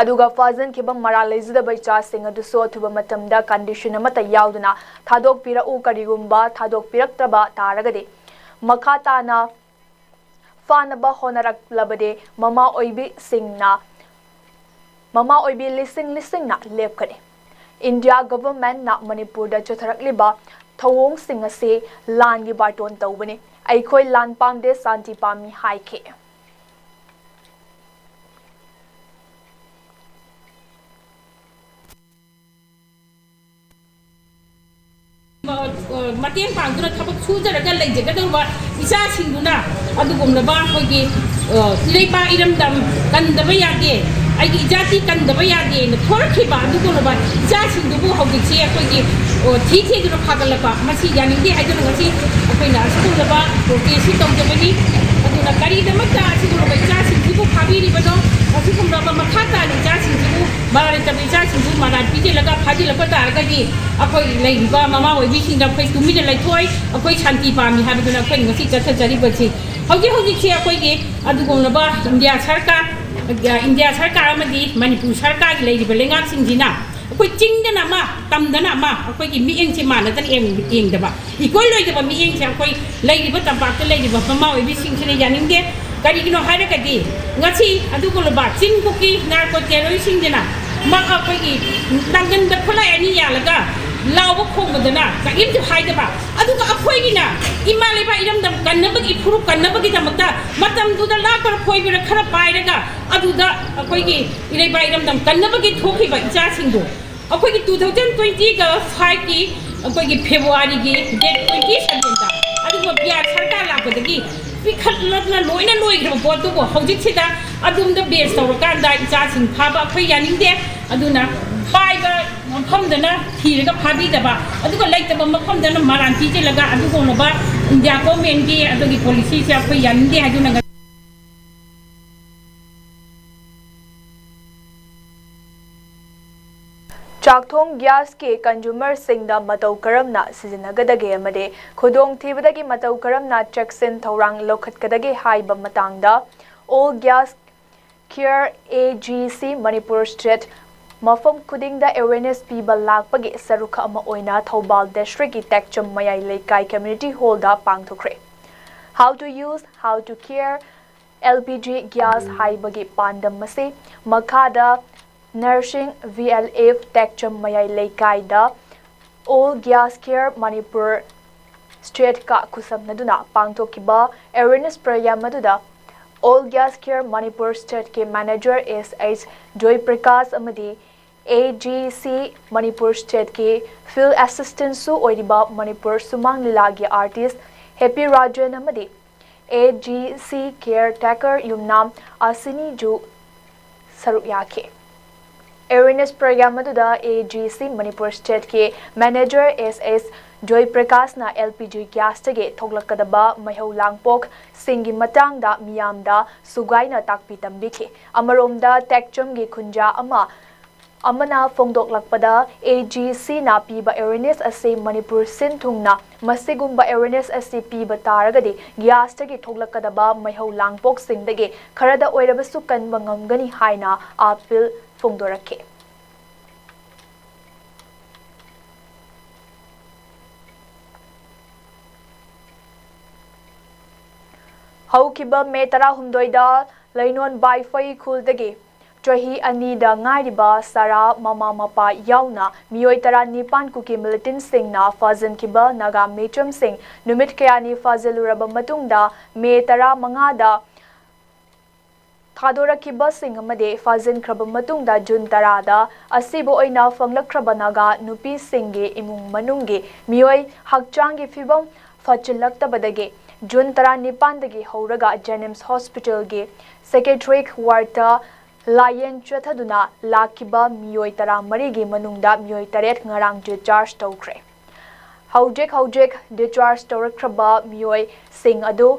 ꯑꯗꯨꯒ ꯐꯥꯖꯤꯟꯈꯤꯕ ꯃꯔꯥꯜ ꯂꯩꯖꯗꯕ ꯏꯆꯥꯁꯤꯡ ꯑꯗꯨꯁꯨ ꯑꯊꯨꯕ ꯃꯇꯝꯗ condition ꯑꯃꯠꯇ ꯌꯥꯎꯗꯅ ꯊꯥꯗꯣꯛꯄꯤꯔꯛꯎ꯫ ꯀꯔꯤꯒꯨꯝꯕ ꯊꯥꯗꯣꯛꯄꯤꯔꯛꯇ꯭ꯔꯕ ꯇꯥꯔꯒꯗꯤ ꯃꯈꯥ ꯇꯥꯅ ꯐꯥꯅꯕ ꯍꯣꯠꯅꯔꯛꯂꯕꯗꯤ ꯃꯃꯥ ꯑꯣꯏꯕꯤꯁꯤꯡꯅ ꯃꯃꯥ ꯑꯣꯏꯕꯤ ꯂꯤꯁꯤꯡ ꯂꯤꯁꯤꯡꯅ ꯂꯦꯞꯀꯅꯤ꯫ India Governmentꯅ ꯃꯅꯤꯄꯨꯔꯗ ꯆꯠꯊꯔꯛꯂꯤꯕ ꯊꯧꯑꯣꯡꯁꯤꯡ ꯑꯁꯤ ꯂꯥꯟꯒꯤ ꯕꯥꯔꯇꯣꯟ ꯇꯧꯕꯅꯤ꯫ ꯑꯩꯈꯣꯏ ꯂꯥꯟ ꯄꯥꯝꯗꯦ, ꯁꯥꯟꯇꯤ ꯄꯥꯝꯃꯤ ꯍꯥꯏꯈꯤ꯫ ꯃꯇꯦꯡ ꯄꯥꯡꯗꯨꯅ ꯊꯕꯛ ꯁꯨꯖꯔꯒ ꯂꯩꯖꯒꯗꯧꯕ ꯏꯆꯥꯁꯤꯡꯗꯨꯅ ꯑꯗꯨꯒꯨꯝꯂꯕ ꯑꯩꯈꯣꯏꯒꯤ ꯏꯔꯩꯄꯥꯛ ꯏꯔꯝꯗꯝ ꯀꯟꯗꯕ ꯌꯥꯗꯦ, ꯑꯩꯒꯤ ꯏꯖꯥꯇꯤ ꯀꯟꯗꯕ ꯌꯥꯗꯦꯅ ꯊꯣꯔꯛꯈꯤꯕ ꯑꯗꯨꯒꯨꯝꯂꯕ ꯏꯆꯥꯁꯤꯡꯗꯨꯕꯨ ꯍꯧꯖꯤꯛꯁꯤ ꯑꯩꯈꯣꯏꯒꯤ ꯊꯤ ꯊꯤꯗꯨꯅ ꯐꯥꯒꯠꯂꯛꯄ ꯃꯁꯤ ꯌꯥꯅꯤꯡꯗꯦ ꯍꯥꯏꯗꯨꯅ ꯉꯁꯤ ꯑꯩꯈꯣꯏꯅ ꯑꯁꯤꯒꯨꯝꯂꯕ protestꯁꯤ ꯇꯧꯖꯕꯅꯤ꯫ ꯑꯗꯨꯅ ꯀꯔꯤꯒꯤꯗꯃꯛꯇ ꯑꯁꯤꯒꯨꯝꯂꯕ ꯏꯆꯥꯁꯤꯡꯁꯤꯕꯨ ꯐꯥꯕꯤꯔꯤꯕꯅꯣ? ꯑꯁꯤꯒꯨꯝꯂꯕ ꯃꯈꯥ ꯇꯥꯅ ꯏꯆꯥꯁꯤꯡꯁꯤꯕꯨ ꯃꯔꯥꯜ ꯂꯩꯇꯕ ꯏꯆꯥꯁꯤꯡꯁꯨ ꯃꯔꯥꯜ ꯄꯤꯖꯤꯜꯂꯒ ꯐꯥꯖꯤꯜꯂꯛꯄ ꯇꯥꯔꯒꯗꯤ ꯑꯩꯈꯣꯏ ꯂꯩꯔꯤꯕ ꯃꯃꯥ ꯑꯣꯏꯕꯤꯁꯤꯡꯗ ꯑꯩꯈꯣꯏ ꯇꯨꯃꯤꯟꯅ ꯂꯩꯊꯣꯛꯑꯣꯏ꯫ ꯑꯩꯈꯣꯏ ꯁꯥꯟꯇꯤ ꯄꯥꯝꯃꯤ ꯍꯥꯏꯕꯗꯨꯅ ꯑꯩꯈꯣꯏꯅ ꯉꯁꯤ ꯆꯠꯊꯖꯔꯤꯕꯁꯤ꯫ ꯍꯧꯖꯤꯛ ꯍꯧꯖꯤꯛꯁꯤ ꯑꯩꯈꯣꯏꯒꯤ ꯑꯗꯨꯒꯨꯝꯂꯕ ꯏꯟꯗꯤꯌꯥ ꯁꯔꯀꯥꯔ, ꯏꯟꯗꯤꯌꯥ ꯁꯔꯀꯥꯔ ꯑꯃꯗꯤ ꯃꯅꯤꯄꯨꯔ ꯁꯔꯀꯥꯔꯒꯤ ꯂꯩꯔꯤꯕ ꯂꯩꯉꯥꯛꯁꯤꯡꯁꯤꯅ ꯑꯩꯈꯣꯏ ꯆꯤꯡꯗꯅ ꯑꯃ, ꯇꯝꯗꯅ ꯑꯃ, ꯑꯩꯈꯣꯏꯒꯤ ꯃꯤꯠꯌꯦꯡꯁꯦ ꯃꯥꯟꯅꯗꯅ ꯌꯦꯡ-, ꯌꯦꯡꯗꯕ, equal ꯑꯣꯏꯗꯕ ꯃꯤꯠꯌꯦꯡꯁꯦ ꯑꯩꯈꯣꯏ ꯂꯩꯔꯤꯕ ꯇꯝꯄꯥꯛꯇ ꯂꯩꯔꯤꯕ ꯃꯃꯥ ꯑꯣꯏꯕꯤꯁꯤꯡꯁꯤꯅ ꯌꯥꯅꯤꯡꯗꯦ꯫ ꯀꯔꯤꯒꯤꯅꯣ ꯍꯥꯏꯔꯒꯗꯤ ꯉꯁꯤ ꯑꯗꯨꯒꯨꯝꯂꯕ ꯆꯤꯡ ꯀꯨꯀꯤ narco terroristꯁꯤꯡꯁꯤꯅ ꯃ-, ꯑꯩꯈꯣꯏꯒꯤ ꯅꯥꯡꯒꯟꯗ ꯈꯨꯠꯂꯥꯏ ꯑꯅꯤ ꯌꯥꯜꯂꯒ ꯂꯥꯎꯕ ꯈꯣꯡꯕꯗꯅ ꯀꯔꯤꯝꯁꯨ ꯍꯥꯏꯗꯕ, ꯑꯗꯨꯒ ꯑꯩꯈꯣꯏꯒꯤꯅ ꯏꯃꯥ ꯂꯩꯕꯥꯛ ꯏꯔꯝꯗꯝ ꯀꯟꯅꯕꯒꯤ, ꯏꯐꯨꯔꯨꯞ ꯀꯟꯅꯕꯒꯤꯗꯃꯛꯇ ꯃꯇꯝꯗꯨꯗ ꯂꯥꯛꯄꯔ ꯈꯣꯏꯕꯔ ꯈꯔ ꯄꯥꯏꯔꯒ ꯑꯗꯨꯗ ꯑꯩꯈꯣꯏꯒꯤ ꯏꯔꯩꯄꯥꯛ ꯏꯔꯝꯗꯝ ꯀꯟꯅꯕꯒꯤ ꯊꯣꯛꯈꯤꯕ ꯏꯆꯥꯁꯤꯡꯗꯣ ꯑꯩꯈꯣꯏꯒꯤ two thousand twentyꯒ fiveꯀꯤ ꯑꯩꯈꯣꯏꯒꯤ Februaryꯒꯤ date twenty sevenꯗ ꯑꯗꯨꯒ ꯕꯤꯍꯥꯔ ꯁꯔꯀꯥꯔ ꯂꯥꯛꯄꯗꯒꯤ ꯄꯤꯈꯠꯂꯛꯅ ꯂꯣꯏꯅ ꯂꯣꯏꯈ꯭ꯔꯕ ꯄꯣꯠꯇꯨꯕꯨ ꯍꯧꯖꯤꯛꯁꯤꯗ ꯑꯗꯨꯝꯗ ꯕꯦꯁ ꯇꯧꯔꯀꯥꯟꯗ ꯏꯆꯥꯁꯤꯡ ꯐꯥꯕ ꯑꯩꯈꯣꯏ ꯌꯥꯅꯤꯡꯗꯦ꯫ ꯑꯗꯨꯅ ꯄꯥꯏꯕ ꯃꯐꯝꯗꯅ ꯊꯤꯔꯒ ꯐꯥꯕꯤꯗꯕ, ꯑꯗꯨꯒ ꯂꯩꯇꯕ ꯃꯐꯝꯗꯅ ꯃꯔꯥꯟ ꯄꯤꯁꯤꯜꯂꯒ ꯑꯗꯨꯒꯨꯝꯂꯕ ꯏꯟꯗꯤꯌꯥ ꯒꯣꯔꯃꯦꯟꯒꯤ ꯑꯗꯨꯒꯤ ꯄꯣꯂꯤꯁꯤꯁꯦ ꯑꯩꯈꯣꯏ ꯌꯥꯅꯤꯡꯗꯦ ꯍꯥꯏꯗꯨꯅ ꯆꯥꯛꯊꯣꯡ ꯒ꯭ꯌꯥꯁꯀꯤ ꯀꯟꯖꯨꯃꯔꯁꯤꯡꯗ ꯃꯇꯧ ꯀꯔꯝꯅ ꯁꯤꯖꯤꯟꯅꯒꯗꯒꯦ ꯑꯃꯗꯤ ꯈꯨꯗꯣꯡꯊꯤꯕꯗꯒꯤ ꯃꯇꯧ ꯀꯔꯝꯅ ꯆꯦꯛꯁꯤꯟ ꯊꯧꯔꯥꯡ ꯂꯧꯈꯠꯀꯗꯒꯦ ꯍꯥꯏꯕ ꯃꯇꯥꯡꯗ All Gas Care A G C Manipur State ꯃꯐꯝ ꯈꯨꯗꯤꯡꯗ awareness ꯄꯤꯕ ꯂꯥꯛꯄꯒꯤ ꯁꯔꯨꯛ ꯑꯃ ꯑꯣꯏꯅ ꯊꯧꯕꯥꯜ districtꯀꯤ ꯇꯦꯛꯆꯝ ꯃꯌꯥꯏ ꯂꯩꯀꯥꯏ community hallꯗ ꯄꯥꯡꯊꯣꯛꯈ꯭ꯔꯦ꯫ How to use, how to care, L P G gas ꯍꯥꯏꯕꯒꯤ ꯄꯥꯟꯗꯝ ꯑꯁꯤ ꯃꯈꯥꯗ ꯅꯔꯁꯤꯡ V L F ꯇꯦꯛꯆꯝ ꯃꯌꯥꯏ ꯂꯩꯀꯥꯏꯗ All Gas Care Manipur Stateꯀ ꯈꯨꯠꯁꯝꯅꯗꯨꯅ ꯄꯥꯡꯊꯣꯛꯈꯤꯕ awareness program ꯑꯗꯨꯗ All Gas Care Manipur Stateꯀꯤ manager S H Joy Prakash ꯑꯃꯗꯤ A G C Manipur Stateꯀꯤ field assistantꯁꯨ ꯑꯣꯏꯔꯤꯕ ꯃꯅꯤꯄꯨꯔ ꯁꯨꯃꯥꯡ ꯂꯤꯂꯥꯒꯤ artist Happy Rajan ꯑꯃꯗꯤ A G C caretaker ꯌꯨꯝꯅꯥꯝ ꯑꯁꯤꯅꯤꯖꯨ ꯁꯔꯨꯛ ꯌꯥꯈꯤ꯫ Awareness program ꯑꯗꯨꯗ A G C Manipur Stateꯀꯤ manager S S Joy Prakashꯅ L P G gasꯇꯒꯤ ꯊꯣꯛꯂꯛꯀꯗꯕ ꯃꯩꯍꯧ ꯂꯥꯡꯄꯣꯛꯁꯤꯡꯒꯤ ꯃꯇꯥꯡꯗ ꯃꯤꯌꯥꯝꯗ ꯁꯨꯒꯥꯏꯅ ꯇꯥꯛꯄꯤ ꯇꯝꯕꯤꯈꯤ꯫ ꯑꯃꯔꯣꯝꯗ ꯇꯦꯛꯆꯝꯒꯤ ꯈꯨꯟꯖꯥ ꯑꯃ ꯑꯃꯅ ꯐꯣꯡꯗꯣꯛꯂꯛꯄꯗ, A G Cꯅ ꯄꯤꯕ awareness ꯑꯁꯤ ꯃꯅꯤꯄꯨꯔ ꯁꯤꯟ ꯊꯨꯡꯅ ꯃꯁꯤꯒꯨꯝꯕ awareness ꯑꯁꯤ ꯄꯤꯕ ꯇꯥꯔꯒꯗꯤ gasꯇꯒꯤ ꯊꯣꯛꯂꯛꯀꯗꯕ ꯃꯩꯍꯧ ꯂꯥꯡꯄꯣꯛꯁꯤꯡꯗꯒꯤ ꯈꯔꯗ ꯑꯣꯏꯔꯕꯁꯨ ꯀꯟꯕ ꯉꯝꯒꯅꯤ ꯍꯥꯏꯅ appeal ꯐꯣꯡꯗꯣꯔꯛꯈꯤ꯫ ꯍꯧꯈꯤꯕ ꯃꯦ ꯇꯔꯥꯍꯨꯝꯗꯣꯏꯗ ꯂꯩꯅꯣꯟ ꯕꯥꯏꯐꯩ ꯈꯨꯜꯗꯒꯤ ꯆꯍꯤ ꯑꯅꯤꯗ ꯉꯥꯏꯔꯤꯕ ꯁꯥꯔꯥ ꯃꯃꯥ ꯃꯄꯥ ꯌꯥꯎꯅ ꯃꯤꯑꯣꯏ ꯇꯔꯥꯅꯤꯄꯥꯟ ꯀꯨꯀꯤ militantꯁꯤꯡꯅ ꯐꯥꯖꯤꯟꯈꯤꯕ ꯅꯥꯒꯥ ꯃꯤꯆꯝꯁꯤꯡ ꯅꯨꯃꯤꯠ ꯀꯌꯥꯅꯤ ꯐꯥꯖꯤꯜꯂꯨꯔꯕ ꯃꯇꯨꯡꯗ ꯃꯦ ꯇꯔꯥꯃꯉꯥꯗ ꯊꯥꯗꯣꯔꯛꯈꯤꯕꯁꯤꯡ ꯑꯃꯗꯤ ꯐꯥꯖꯤꯟꯈ꯭ꯔꯕ ꯃꯇꯨꯡꯗ ꯖꯨꯟ ꯇꯔꯥꯗ ꯑꯁꯤꯕ ꯑꯣꯏꯅ ꯐꯪꯂꯛꯈ꯭ꯔꯕ ꯅꯥꯒꯥ ꯅꯨꯄꯤꯁꯤꯡꯒꯤ ꯏꯃꯨꯡ ꯃꯅꯨꯡꯒꯤ ꯃꯤꯑꯣꯏ ꯍꯛꯆꯥꯡꯒꯤ ꯐꯤꯕꯝ ꯐꯠꯆꯤꯜꯂꯛꯇꯕꯗꯒꯤ ꯖꯨꯟ ꯇꯔꯥꯅꯤꯄꯥꯟꯗꯒꯤ ꯍꯧꯔꯒ ꯖꯦꯅꯤꯝꯁ ꯍꯣꯁꯄꯤꯇꯥꯜꯒꯤ psychiatric wardꯇ ꯂꯥꯌꯦꯡ ꯆꯠꯊꯗꯨꯅ ꯂꯥꯛꯈꯤꯕ ꯃꯤꯑꯣꯏ ꯇꯔꯥꯃꯔꯤꯒꯤ ꯃꯅꯨꯡꯗ ꯃꯤꯑꯣꯏ ꯇꯔꯦꯠ ꯉꯔꯥꯡ discharge ꯇꯧꯈ꯭ꯔꯦ꯫ ꯍꯧꯖꯤꯛ ꯍꯧꯖꯤꯛ discharge ꯇꯧꯔꯛꯈ꯭ꯔꯕ ꯃꯤꯑꯣꯏꯁꯤꯡ ꯑꯗꯨ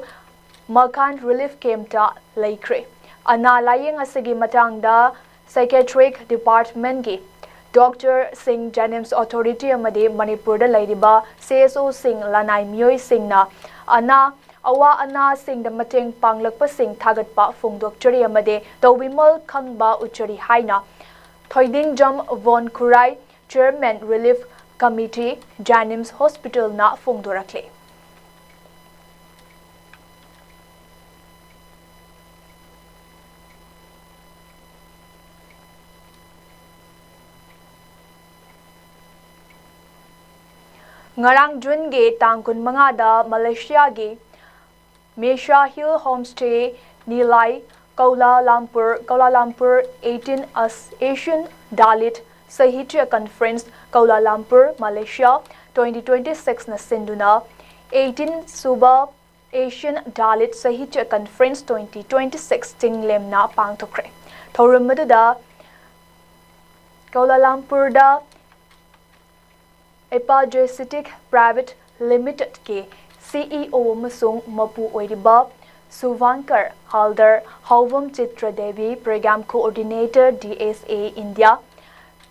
ꯃꯈꯥꯟ relief campꯇ ꯂꯩꯈ꯭ꯔꯦ꯫ ꯑꯅꯥ ꯂꯥꯌꯦꯡ ꯑꯁꯤꯒꯤ ꯃꯇꯥꯡꯗ psychiatric departmentꯀꯤ doctorꯁꯤꯡ, ꯖꯦꯅꯤꯝꯁ authority ꯑꯃꯗꯤ ꯃꯅꯤꯄꯨꯔꯗ ꯂꯩꯔꯤꯕ CSOꯁꯤꯡ, ꯂꯅꯥꯏ ꯃꯤꯑꯣꯏꯁꯤꯡꯅ ꯑꯅꯥ ꯑꯋꯥ ꯑꯅꯥꯁꯤꯡꯗ ꯃꯇꯦꯡ ꯄꯥꯡꯂꯛꯄꯁꯤꯡ ꯊꯥꯒꯠꯄ ꯐꯣꯡꯗꯣꯛꯆꯔꯤ ꯑꯃꯗꯤ ꯇꯧꯕꯤꯃꯜ ꯈꯪꯕ ꯎꯠꯆꯔꯤ ꯍꯥꯏꯅ ꯊꯣꯏꯗꯤꯡꯖꯝ ꯚꯣꯟ Khurai, chairman relief committee, JNIMS ꯍꯣꯁꯄꯤꯇꯥꯜꯅ ꯐꯣꯡꯗꯣꯔꯛꯂꯤ꯫ ꯉꯔꯥꯡ ꯖꯨꯟꯒꯤ ꯇꯥꯡ ꯀꯨꯟꯃꯉꯥꯗ ꯃꯂꯦꯁꯤꯌꯥꯒꯤ ꯃꯦꯁꯥ hill homestay Nilai Kuala Lumpur, Kuala Lumpur eighteen Asian Dalit Sahitya Conference Kuala Lumpur, Malaysia twenty twenty-sixꯅ ꯁꯤꯟꯗꯨꯅ eighteen ꯁꯨꯕ Asian Dalit Sahitya Conference twenty twenty-six ꯆꯤꯡꯂꯦꯝꯅ ꯄꯥꯡꯊꯣꯛꯈ꯭ꯔꯦ꯫ ꯊꯧꯔꯝ ꯑꯗꯨꯗ ꯀꯧꯂꯥꯂꯝꯄꯨꯔꯗ Apogesitic Private Limitedꯀꯤ CEO ꯑꯃꯁꯨꯡ ꯃꯄꯨ ꯑꯣꯏꯔꯤꯕ ꯁꯨꯚꯥꯡꯀꯔ ꯍꯥꯜꯗꯔ, ꯍꯥꯎꯕꯝ ꯆꯤꯇ꯭ꯔ Devi, program coordinator DSA India,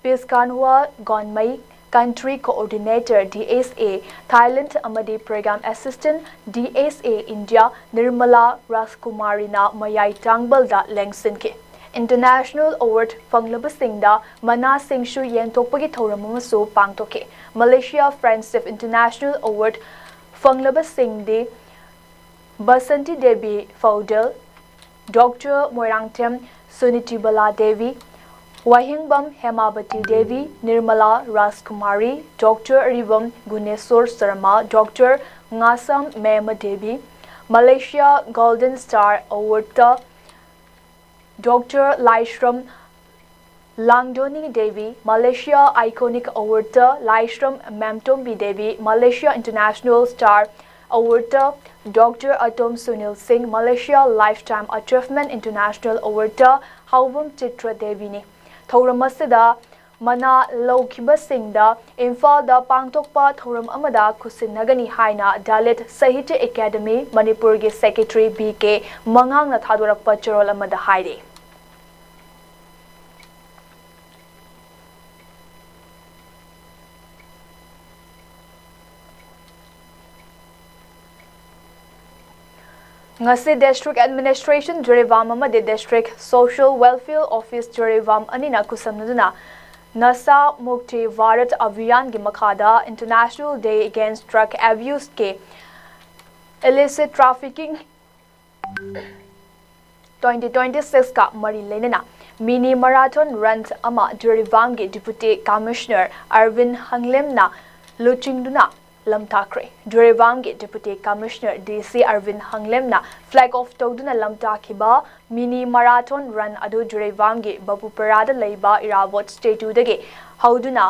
ꯄꯤꯁꯀꯥꯟꯋꯥ ꯒꯣꯟꯃꯩ, country coordinator DSA Thailand ꯑꯃꯗꯤ program assistant DSA India Nirmala ꯔꯥꯖꯀꯨꯃꯥꯔꯤꯅ ꯃꯌꯥꯏ ꯇꯥꯡꯕꯜꯗ ꯂꯦꯡꯁꯤꯟꯈꯤ꯫ International award ꯐꯪꯂꯕꯁꯤꯡꯗ ꯃꯅꯥꯁꯤꯡꯁꯨ ꯌꯦꯟꯊꯣꯛꯄꯒꯤ ꯊꯧꯔꯝ ꯑꯃꯁꯨ ꯄꯥꯡꯊꯣꯛꯈꯤ꯫ Malaysia Friendship International Award ꯐꯪꯂꯕꯁꯤꯡꯗꯤ Basanti Devi ꯐꯧꯗꯦꯜ, Doctor Moirangthem ꯁꯨꯅꯤꯇꯤꯕꯂꯥ Devi, ꯋꯥꯍꯦꯡꯕꯝ ꯍꯦꯃꯥꯕꯇꯤ ꯗꯦꯕꯤ, ꯅꯤꯔꯃꯂꯥ ꯔꯥꯖꯀꯨꯃꯥꯔꯤ, Doctor ꯑꯔꯤꯕꯝ ꯒꯨꯅꯦꯁꯣꯔ ꯁꯔꯃ, Doctor ꯉꯥꯁꯝ ꯃꯦꯃ Devi, Malaysia Golden Star Awardꯇ Doctor ꯂꯥꯏꯁ꯭ꯔꯝ ꯂꯥꯡꯗꯣꯅꯤ ꯗꯦꯕꯤ, Malaysia Iconic Awardꯇ ꯂꯥꯏꯁ꯭ꯔꯝ ꯃꯦꯝꯇꯣꯝꯕꯤ Devi, Malaysia International Star Award-ꯇ Doctor Atom Sunil Singh, Malaysia Lifetime Achievement International Award-ꯇ ꯍꯥꯎꯕꯝ ꯆꯤꯇ꯭ꯔ ꯗꯦꯕꯤꯅꯤ꯫ ꯊꯧꯔꯝ ꯑꯁꯤꯗ ꯃꯅꯥ ꯂꯧꯈꯤꯕꯁꯤꯡꯗ ꯏꯝꯐꯥꯜꯗ ꯄꯥꯡꯊꯣꯛꯄ ꯊꯧꯔꯝ ꯑꯃꯗ ꯈꯨꯠꯁꯤꯟꯅꯒꯅꯤ ꯍꯥꯏꯅ ꯗꯂꯤꯠ ꯁꯥꯍꯤꯇ꯭ꯌ ꯑꯦꯀꯥꯗꯃꯤ ꯃꯅꯤꯄꯨꯔꯒꯤ ꯁꯦꯀ꯭ꯔꯦꯇꯔꯤ ꯕꯤ ꯀꯦ ꯃꯉꯥꯡꯅ ꯊꯥꯗꯣꯔꯛꯄ ꯆꯦꯔꯣꯜ ꯑꯃꯗ ꯍꯥꯏꯔꯤ꯫ ꯉꯁꯤ District Administration ꯖꯤꯔꯤꯕꯥꯝ ꯑꯃꯗꯤ District Social Welfare Office Jiribam ꯑꯅꯤꯅ ꯈꯨꯠꯁꯝꯅꯗꯨꯅ ꯅꯁꯥ ꯃꯨꯛꯇꯤ ꯚꯥꯔꯠ ꯑꯚꯤꯌꯥꯟꯒꯤ ꯃꯈꯥꯗ International Day Against Drug Abuse-ꯀꯤ Illicit Trafficking twenty twenty-six-ꯀ ꯃꯔꯤ ꯂꯩꯅꯅ mini marathon run ꯑꯃ ꯖꯤꯔꯤꯕꯥꯝꯒꯤ Deputy Commissioner ꯑꯔꯕꯤꯟ ꯍꯪꯂꯦꯝꯅ ꯂꯨꯆꯤꯡꯗꯨꯅ ꯂꯝꯇꯥꯛꯈ꯭ꯔꯦ꯫ ꯖꯤꯔꯤꯕꯥꯝꯒꯤ Deputy Commissioner ꯗꯤ ꯁꯤ ꯑꯔꯕꯤꯟ ꯍꯪꯂꯦꯝꯅ flag off ꯇꯧꯗꯨꯅ ꯂꯝꯇꯥꯛꯈꯤꯕ mini marathon run ꯑꯗꯨ ꯖꯤꯔꯤꯕꯥꯝꯒꯤ ꯕꯥꯕꯨꯄꯔꯥꯗ ꯂꯩꯕ ꯏꯔꯥꯕꯣꯠ statue-ꯗꯒꯤ ꯍꯧꯗꯨꯅ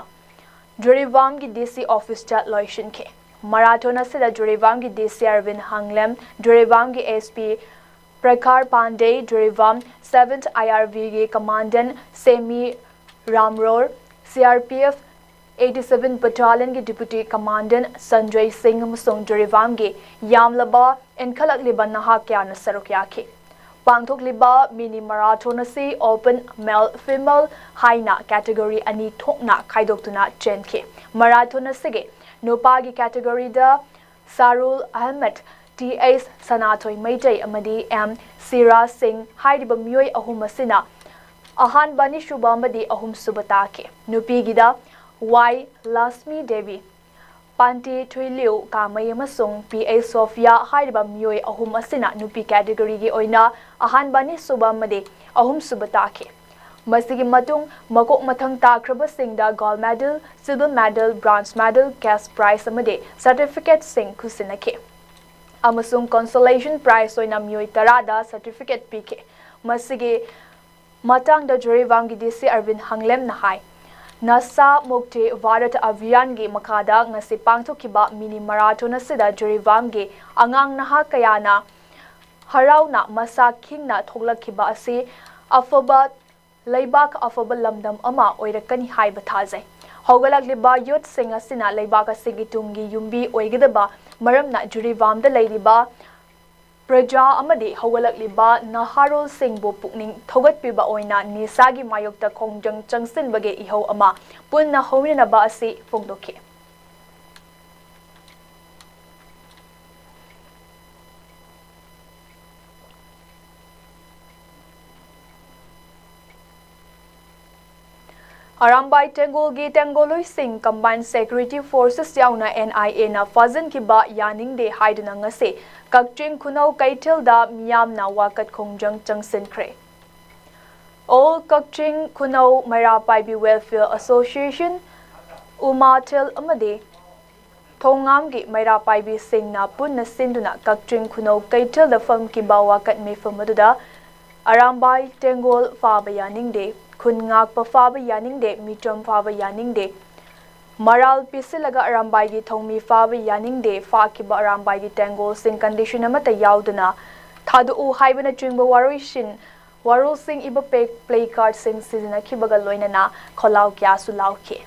ꯖꯤꯔꯤꯕꯥꯝꯒꯤ ꯗꯤ ꯁꯤ office-ꯇ ꯂꯣꯏꯁꯤꯟꯈꯤ꯫ Marathon ꯑꯁꯤꯗ ꯖꯤꯔꯤꯕꯥꯝꯒꯤ ꯗꯤ ꯁꯤ ꯑꯔꯕꯤꯟ ꯍꯪꯂꯦꯝ, ꯖꯤꯔꯤꯕꯥꯝꯒꯤ S P Prakhar Pande, Jiribam seventh I R B-ꯒꯤ Commandant ꯁꯦꯃꯤ ꯔꯥꯝꯔꯣꯔ, C R P F eighty-seven Battalion-ꯒꯤ Deputy Commandant ꯁꯟꯖꯣꯏ ꯁꯤꯡ ꯑꯃꯁꯨꯡ ꯖꯤꯔꯤꯕꯥꯝꯒꯤ ꯌꯥꯝꯂꯕ ꯏꯟꯈꯠꯂꯛꯂꯤꯕ ꯅꯍꯥ ꯀꯌꯥꯅ ꯁꯔꯨꯛ ꯌꯥꯈꯤ꯫ ꯄꯥꯡꯊꯣꯛꯂꯤꯕ mini marathon ꯑꯁꯤ open, male, female ꯍꯥꯏꯅ category ꯑꯅꯤ ꯊꯣꯛꯅ ꯈꯥꯏꯗꯣꯛꯇꯨꯅ ꯆꯦꯟꯈꯤ꯫ Marathon ꯑꯁꯤꯒꯤ ꯅꯨꯄꯥꯒꯤ category-ꯗ ꯁꯥꯔꯨꯜ ꯑꯍꯃꯗ, ꯇꯤ ꯑꯩꯆ ꯁꯅꯥꯊꯣꯏ ꯃꯩꯇꯩ ꯑꯃꯗꯤ ꯑꯦꯝ ꯁꯤꯔꯥꯖ ꯁꯤꯡ ꯍꯥꯏꯔꯤꯕ ꯃꯤꯑꯣꯏ ꯑꯍꯨꯝ ꯑꯁꯤꯅ ꯑꯍꯥꯟꯕ, ꯑꯅꯤꯁꯨꯕ ꯑꯃꯗꯤ ꯑꯍꯨꯝꯁꯨꯕ ꯇꯥꯈꯤ꯫ ꯅꯨꯄꯤꯒꯤꯗ ꯋꯥꯏ ꯂꯛꯁꯃꯤ ꯗꯦꯕꯤ, ꯄꯥꯟꯇꯤ ꯊꯨꯏꯂꯤꯎ ꯀꯥꯃꯩ ꯑꯃꯁꯨꯡ ꯄꯤ ꯑꯩꯆ ꯁꯣꯐꯤꯌꯥ ꯍꯥꯏꯔꯤꯕ ꯃꯤꯑꯣꯏ ꯑꯍꯨꯝ ꯑꯁꯤꯅ ꯅꯨꯄꯤ category-ꯒꯤ ꯑꯣꯏꯅ ꯑꯍꯥꯟꯕ, ꯑꯅꯤꯁꯨꯕ ꯑꯃꯗꯤ ꯑꯍꯨꯝꯁꯨꯕ ꯇꯥꯈꯤ꯫ ꯃꯁꯤꯒꯤ ꯃꯇꯨꯡ ꯃꯀꯣꯛ ꯃꯊꯪ ꯇꯥꯈ꯭ꯔꯕꯁꯤꯡꯗ gold medal, silver medal, bronze medal, cash prize ꯑꯃꯗꯤ certificate-ꯁꯤꯡ ꯈꯨꯠꯁꯤꯟꯅꯈꯤ꯫ ꯑꯃꯁꯨꯡ consolation prize ꯑꯣꯏꯅ ꯃꯤꯑꯣꯏ ꯇꯔꯥꯗ certificate ꯄꯤꯈꯤ꯫ ꯃꯁꯤꯒꯤ ꯃꯇꯥꯡꯗ ꯖꯤꯔꯤꯕꯥꯝꯒꯤ ꯗꯤ ꯁꯤ ꯑꯔꯕꯤꯟ ꯍꯪꯂꯦꯝꯅ ꯍꯥꯏ, ꯅꯁꯥ ꯃꯨꯛꯇꯤ ꯚꯥꯔꯠ ꯑꯚꯤꯌꯥꯟꯒꯤ ꯃꯈꯥꯗ ꯉꯁꯤ ꯄꯥꯡꯊꯣꯛꯈꯤꯕ ꯃꯤꯅꯤ ꯃꯔꯥꯊꯣꯟ ꯑꯁꯤꯗ ꯖꯤꯔꯤꯕꯥꯝꯒꯤ ꯑꯉꯥꯡ ꯅꯍꯥ ꯀꯌꯥꯅ ꯍꯔꯥꯎꯅ ꯃꯁꯥ ꯈꯤꯡꯅ ꯊꯣꯛꯂꯛꯈꯤꯕ ꯑꯁꯤ ꯑꯐꯕ ꯂꯩꯕꯥꯛ ꯑꯐꯕ ꯂꯝꯗꯝ ꯑꯃ ꯑꯣꯏꯔꯛꯀꯅꯤ ꯍꯥꯏꯕ ꯊꯥꯖꯩ꯫ ꯍꯧꯒꯠꯂꯛꯂꯤꯕ ꯌꯨꯠꯁꯤꯡ ꯑꯁꯤꯅ ꯂꯩꯕꯥꯛ ꯑꯁꯤꯒꯤ ꯇꯨꯡꯒꯤ ꯌꯨꯝꯕꯤ ꯑꯣꯏꯒꯗꯕ ꯃꯔꯝꯅ ꯖꯤꯔꯤꯕꯥꯝꯗ ꯂꯩꯔꯤꯕ ꯄ꯭ꯔꯖꯥ ꯑꯃꯗꯤ ꯍꯧꯒꯠꯂꯛꯂꯤꯕ ꯅꯍꯥꯔꯣꯜꯁꯤꯡꯕꯨ ꯄꯨꯛꯅꯤꯡ ꯊꯧꯒꯠꯄꯤꯕ ꯑꯣꯏꯅ ꯅꯤꯁꯥꯒꯤ ꯃꯥꯌꯣꯛꯇ ꯈꯣꯡꯖꯪ ꯆꯪꯁꯤꯟꯕꯒꯤ ꯏꯍꯧ ꯑꯃ ꯄꯨꯟꯅ ꯍꯧꯃꯤꯟꯅꯕ ꯑꯁꯤ ꯐꯣꯡꯗꯣꯛꯈꯤ꯫ ꯑꯔꯥꯝꯕꯥꯏ ꯇꯦꯡꯒꯣꯜꯒꯤ ꯇꯦꯡꯒꯣꯂꯨꯏꯁꯤꯡ Combined Security Forces ꯌꯥꯎꯅ N I A ꯅ ꯐꯥꯖꯤꯟꯈꯤꯕ ꯌꯥꯅꯤꯡꯗꯦ ꯍꯥꯏꯗꯨꯅ ꯉꯁꯤ ꯀꯛꯆꯤꯡ ꯈꯨꯅꯧ ꯀꯩꯊꯦꯜꯗ ꯃꯤꯌꯥꯝꯅ ꯋꯥꯀꯠ ꯈꯣꯡꯖꯪ ꯆꯪꯁꯤꯟꯈ꯭ꯔꯦ꯫ All ꯀꯛꯆꯤꯡ ꯈꯨꯅꯧ ꯃꯩꯔꯥ ꯄꯥꯏꯕꯤ Welfare Association, ꯎꯃꯥꯊꯦꯜ ꯑꯃꯗꯤ ꯊꯣꯉꯥꯝꯒꯤ ꯃꯩꯔꯥ ꯄꯥꯏꯕꯤꯁꯤꯡꯅ ꯄꯨꯟꯅ ꯁꯤꯟꯗꯨꯅ ꯀꯛꯆꯤꯡ ꯈꯨꯅꯧ ꯀꯩꯊꯦꯜꯗ ꯐꯝꯈꯤꯕ ꯋꯥꯀꯠ ꯃꯤꯐꯝ ꯑꯗꯨꯗ ꯑꯔꯥꯝꯕꯥꯏ ꯇꯦꯡꯒꯣꯜ ꯐꯥꯕ ꯌꯥꯅꯤꯡꯗꯦ, ꯈꯨꯟ ꯉꯥꯛꯄ ꯐꯥꯕ ꯌꯥꯅꯤꯡꯗꯦ, ꯃꯤꯆꯝ ꯐꯥꯕ ꯌꯥꯅꯤꯡꯗꯦ, ꯃꯔꯥꯜ ꯄꯤꯁꯤꯜꯂꯒ ꯑꯔꯥꯝꯕꯥꯏꯒꯤ ꯊꯧꯃꯤ ꯐꯥꯕ ꯌꯥꯅꯤꯡꯗꯦ, ꯐꯥꯈꯤꯕ ꯑꯔꯥꯝꯕꯥꯏꯒꯤ ꯇꯦꯡꯒꯣꯜꯁꯤꯡ condition ꯑꯃꯠꯇ ꯌꯥꯎꯗꯅ ꯊꯥꯗꯣꯛꯎ ꯍꯥꯏꯕꯅꯆꯤꯡꯕ ꯋꯥꯔꯣꯏꯁꯤꯟ ꯋꯥꯔꯣꯜꯁꯤꯡ ꯏꯕ ꯄꯦꯛ ꯄ꯭ꯂꯦ ꯀꯥꯔꯠꯁꯤꯡ ꯁꯤꯖꯤꯟꯅꯈꯤꯕꯒ ꯂꯣꯏꯅꯅ ꯈꯣꯜꯂꯥꯎ ꯀꯌꯥꯁꯨ ꯂꯥꯎꯈꯤ꯫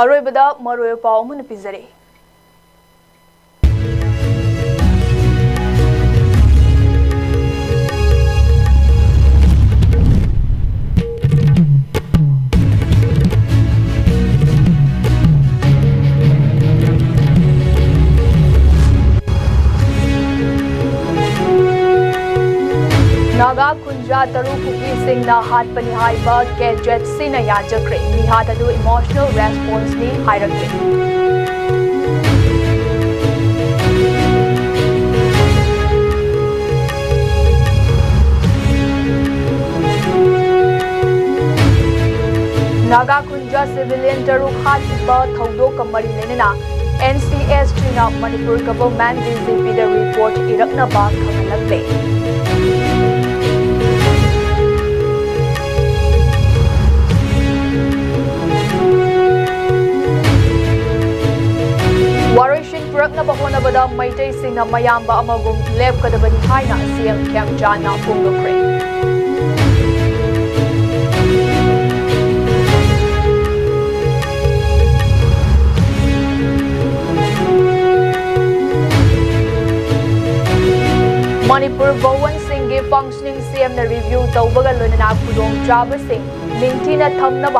ꯑꯔꯣꯏꯕꯗ ꯃꯔꯨꯑꯣꯏꯕ ꯄꯥꯎ ꯑꯃꯅ ꯄꯤꯖꯔꯤ꯫ ꯅꯥꯒꯥ ꯈꯨꯟꯖꯥ ꯇꯔꯨꯛ ꯀꯨꯀꯤꯁꯤꯡꯅ ꯍꯥꯠꯄꯅꯤ ꯍꯥꯏꯕ ꯀꯦ ꯖꯦꯠ ꯁꯤꯅ ꯌꯥꯖꯈ꯭ꯔꯦ꯫ ꯃꯤꯍꯥꯠ ꯑꯗꯨ emotional response ꯅꯤ ꯍꯥꯏꯔꯛꯂꯤ꯫ ꯅꯥꯒꯥ ꯈꯨꯟꯖꯥ civilian ꯇꯔꯨꯛ ꯍꯥꯠꯈꯤꯕ ꯊꯧꯗꯣꯛꯀ ꯃꯔꯤ ꯂꯩꯅꯅ N C S T ꯅ Manipur government D G P ꯗ report ꯏꯔꯛꯅꯕ ꯈꯪꯍꯜꯂꯛꯂꯦ꯫ ꯋꯥꯔꯣꯏꯁꯤꯟ ꯄꯨꯔꯛꯅꯕ ꯍꯣꯠꯅꯕꯗ ꯃꯩꯇꯩꯁꯤꯡꯅ ꯃꯌꯥꯝꯕ ꯑꯃꯒꯨꯝ ꯂꯦꯞꯀꯗꯕꯅꯤ ꯍꯥꯏꯅ C M ꯈꯦꯝꯆꯥꯟꯅ ꯐꯣꯡꯗꯣꯛꯈ꯭ꯔꯦ꯫ Manipur ꯚꯋꯟꯁꯤꯡꯒꯤ functioning C M ꯅ review ꯇꯧꯕꯒ ꯂꯣꯏꯅꯅ ꯈꯨꯗꯣꯡꯆꯥꯕꯁꯤꯡ ꯅꯤꯡꯊꯤꯅ ꯊꯝꯅꯕ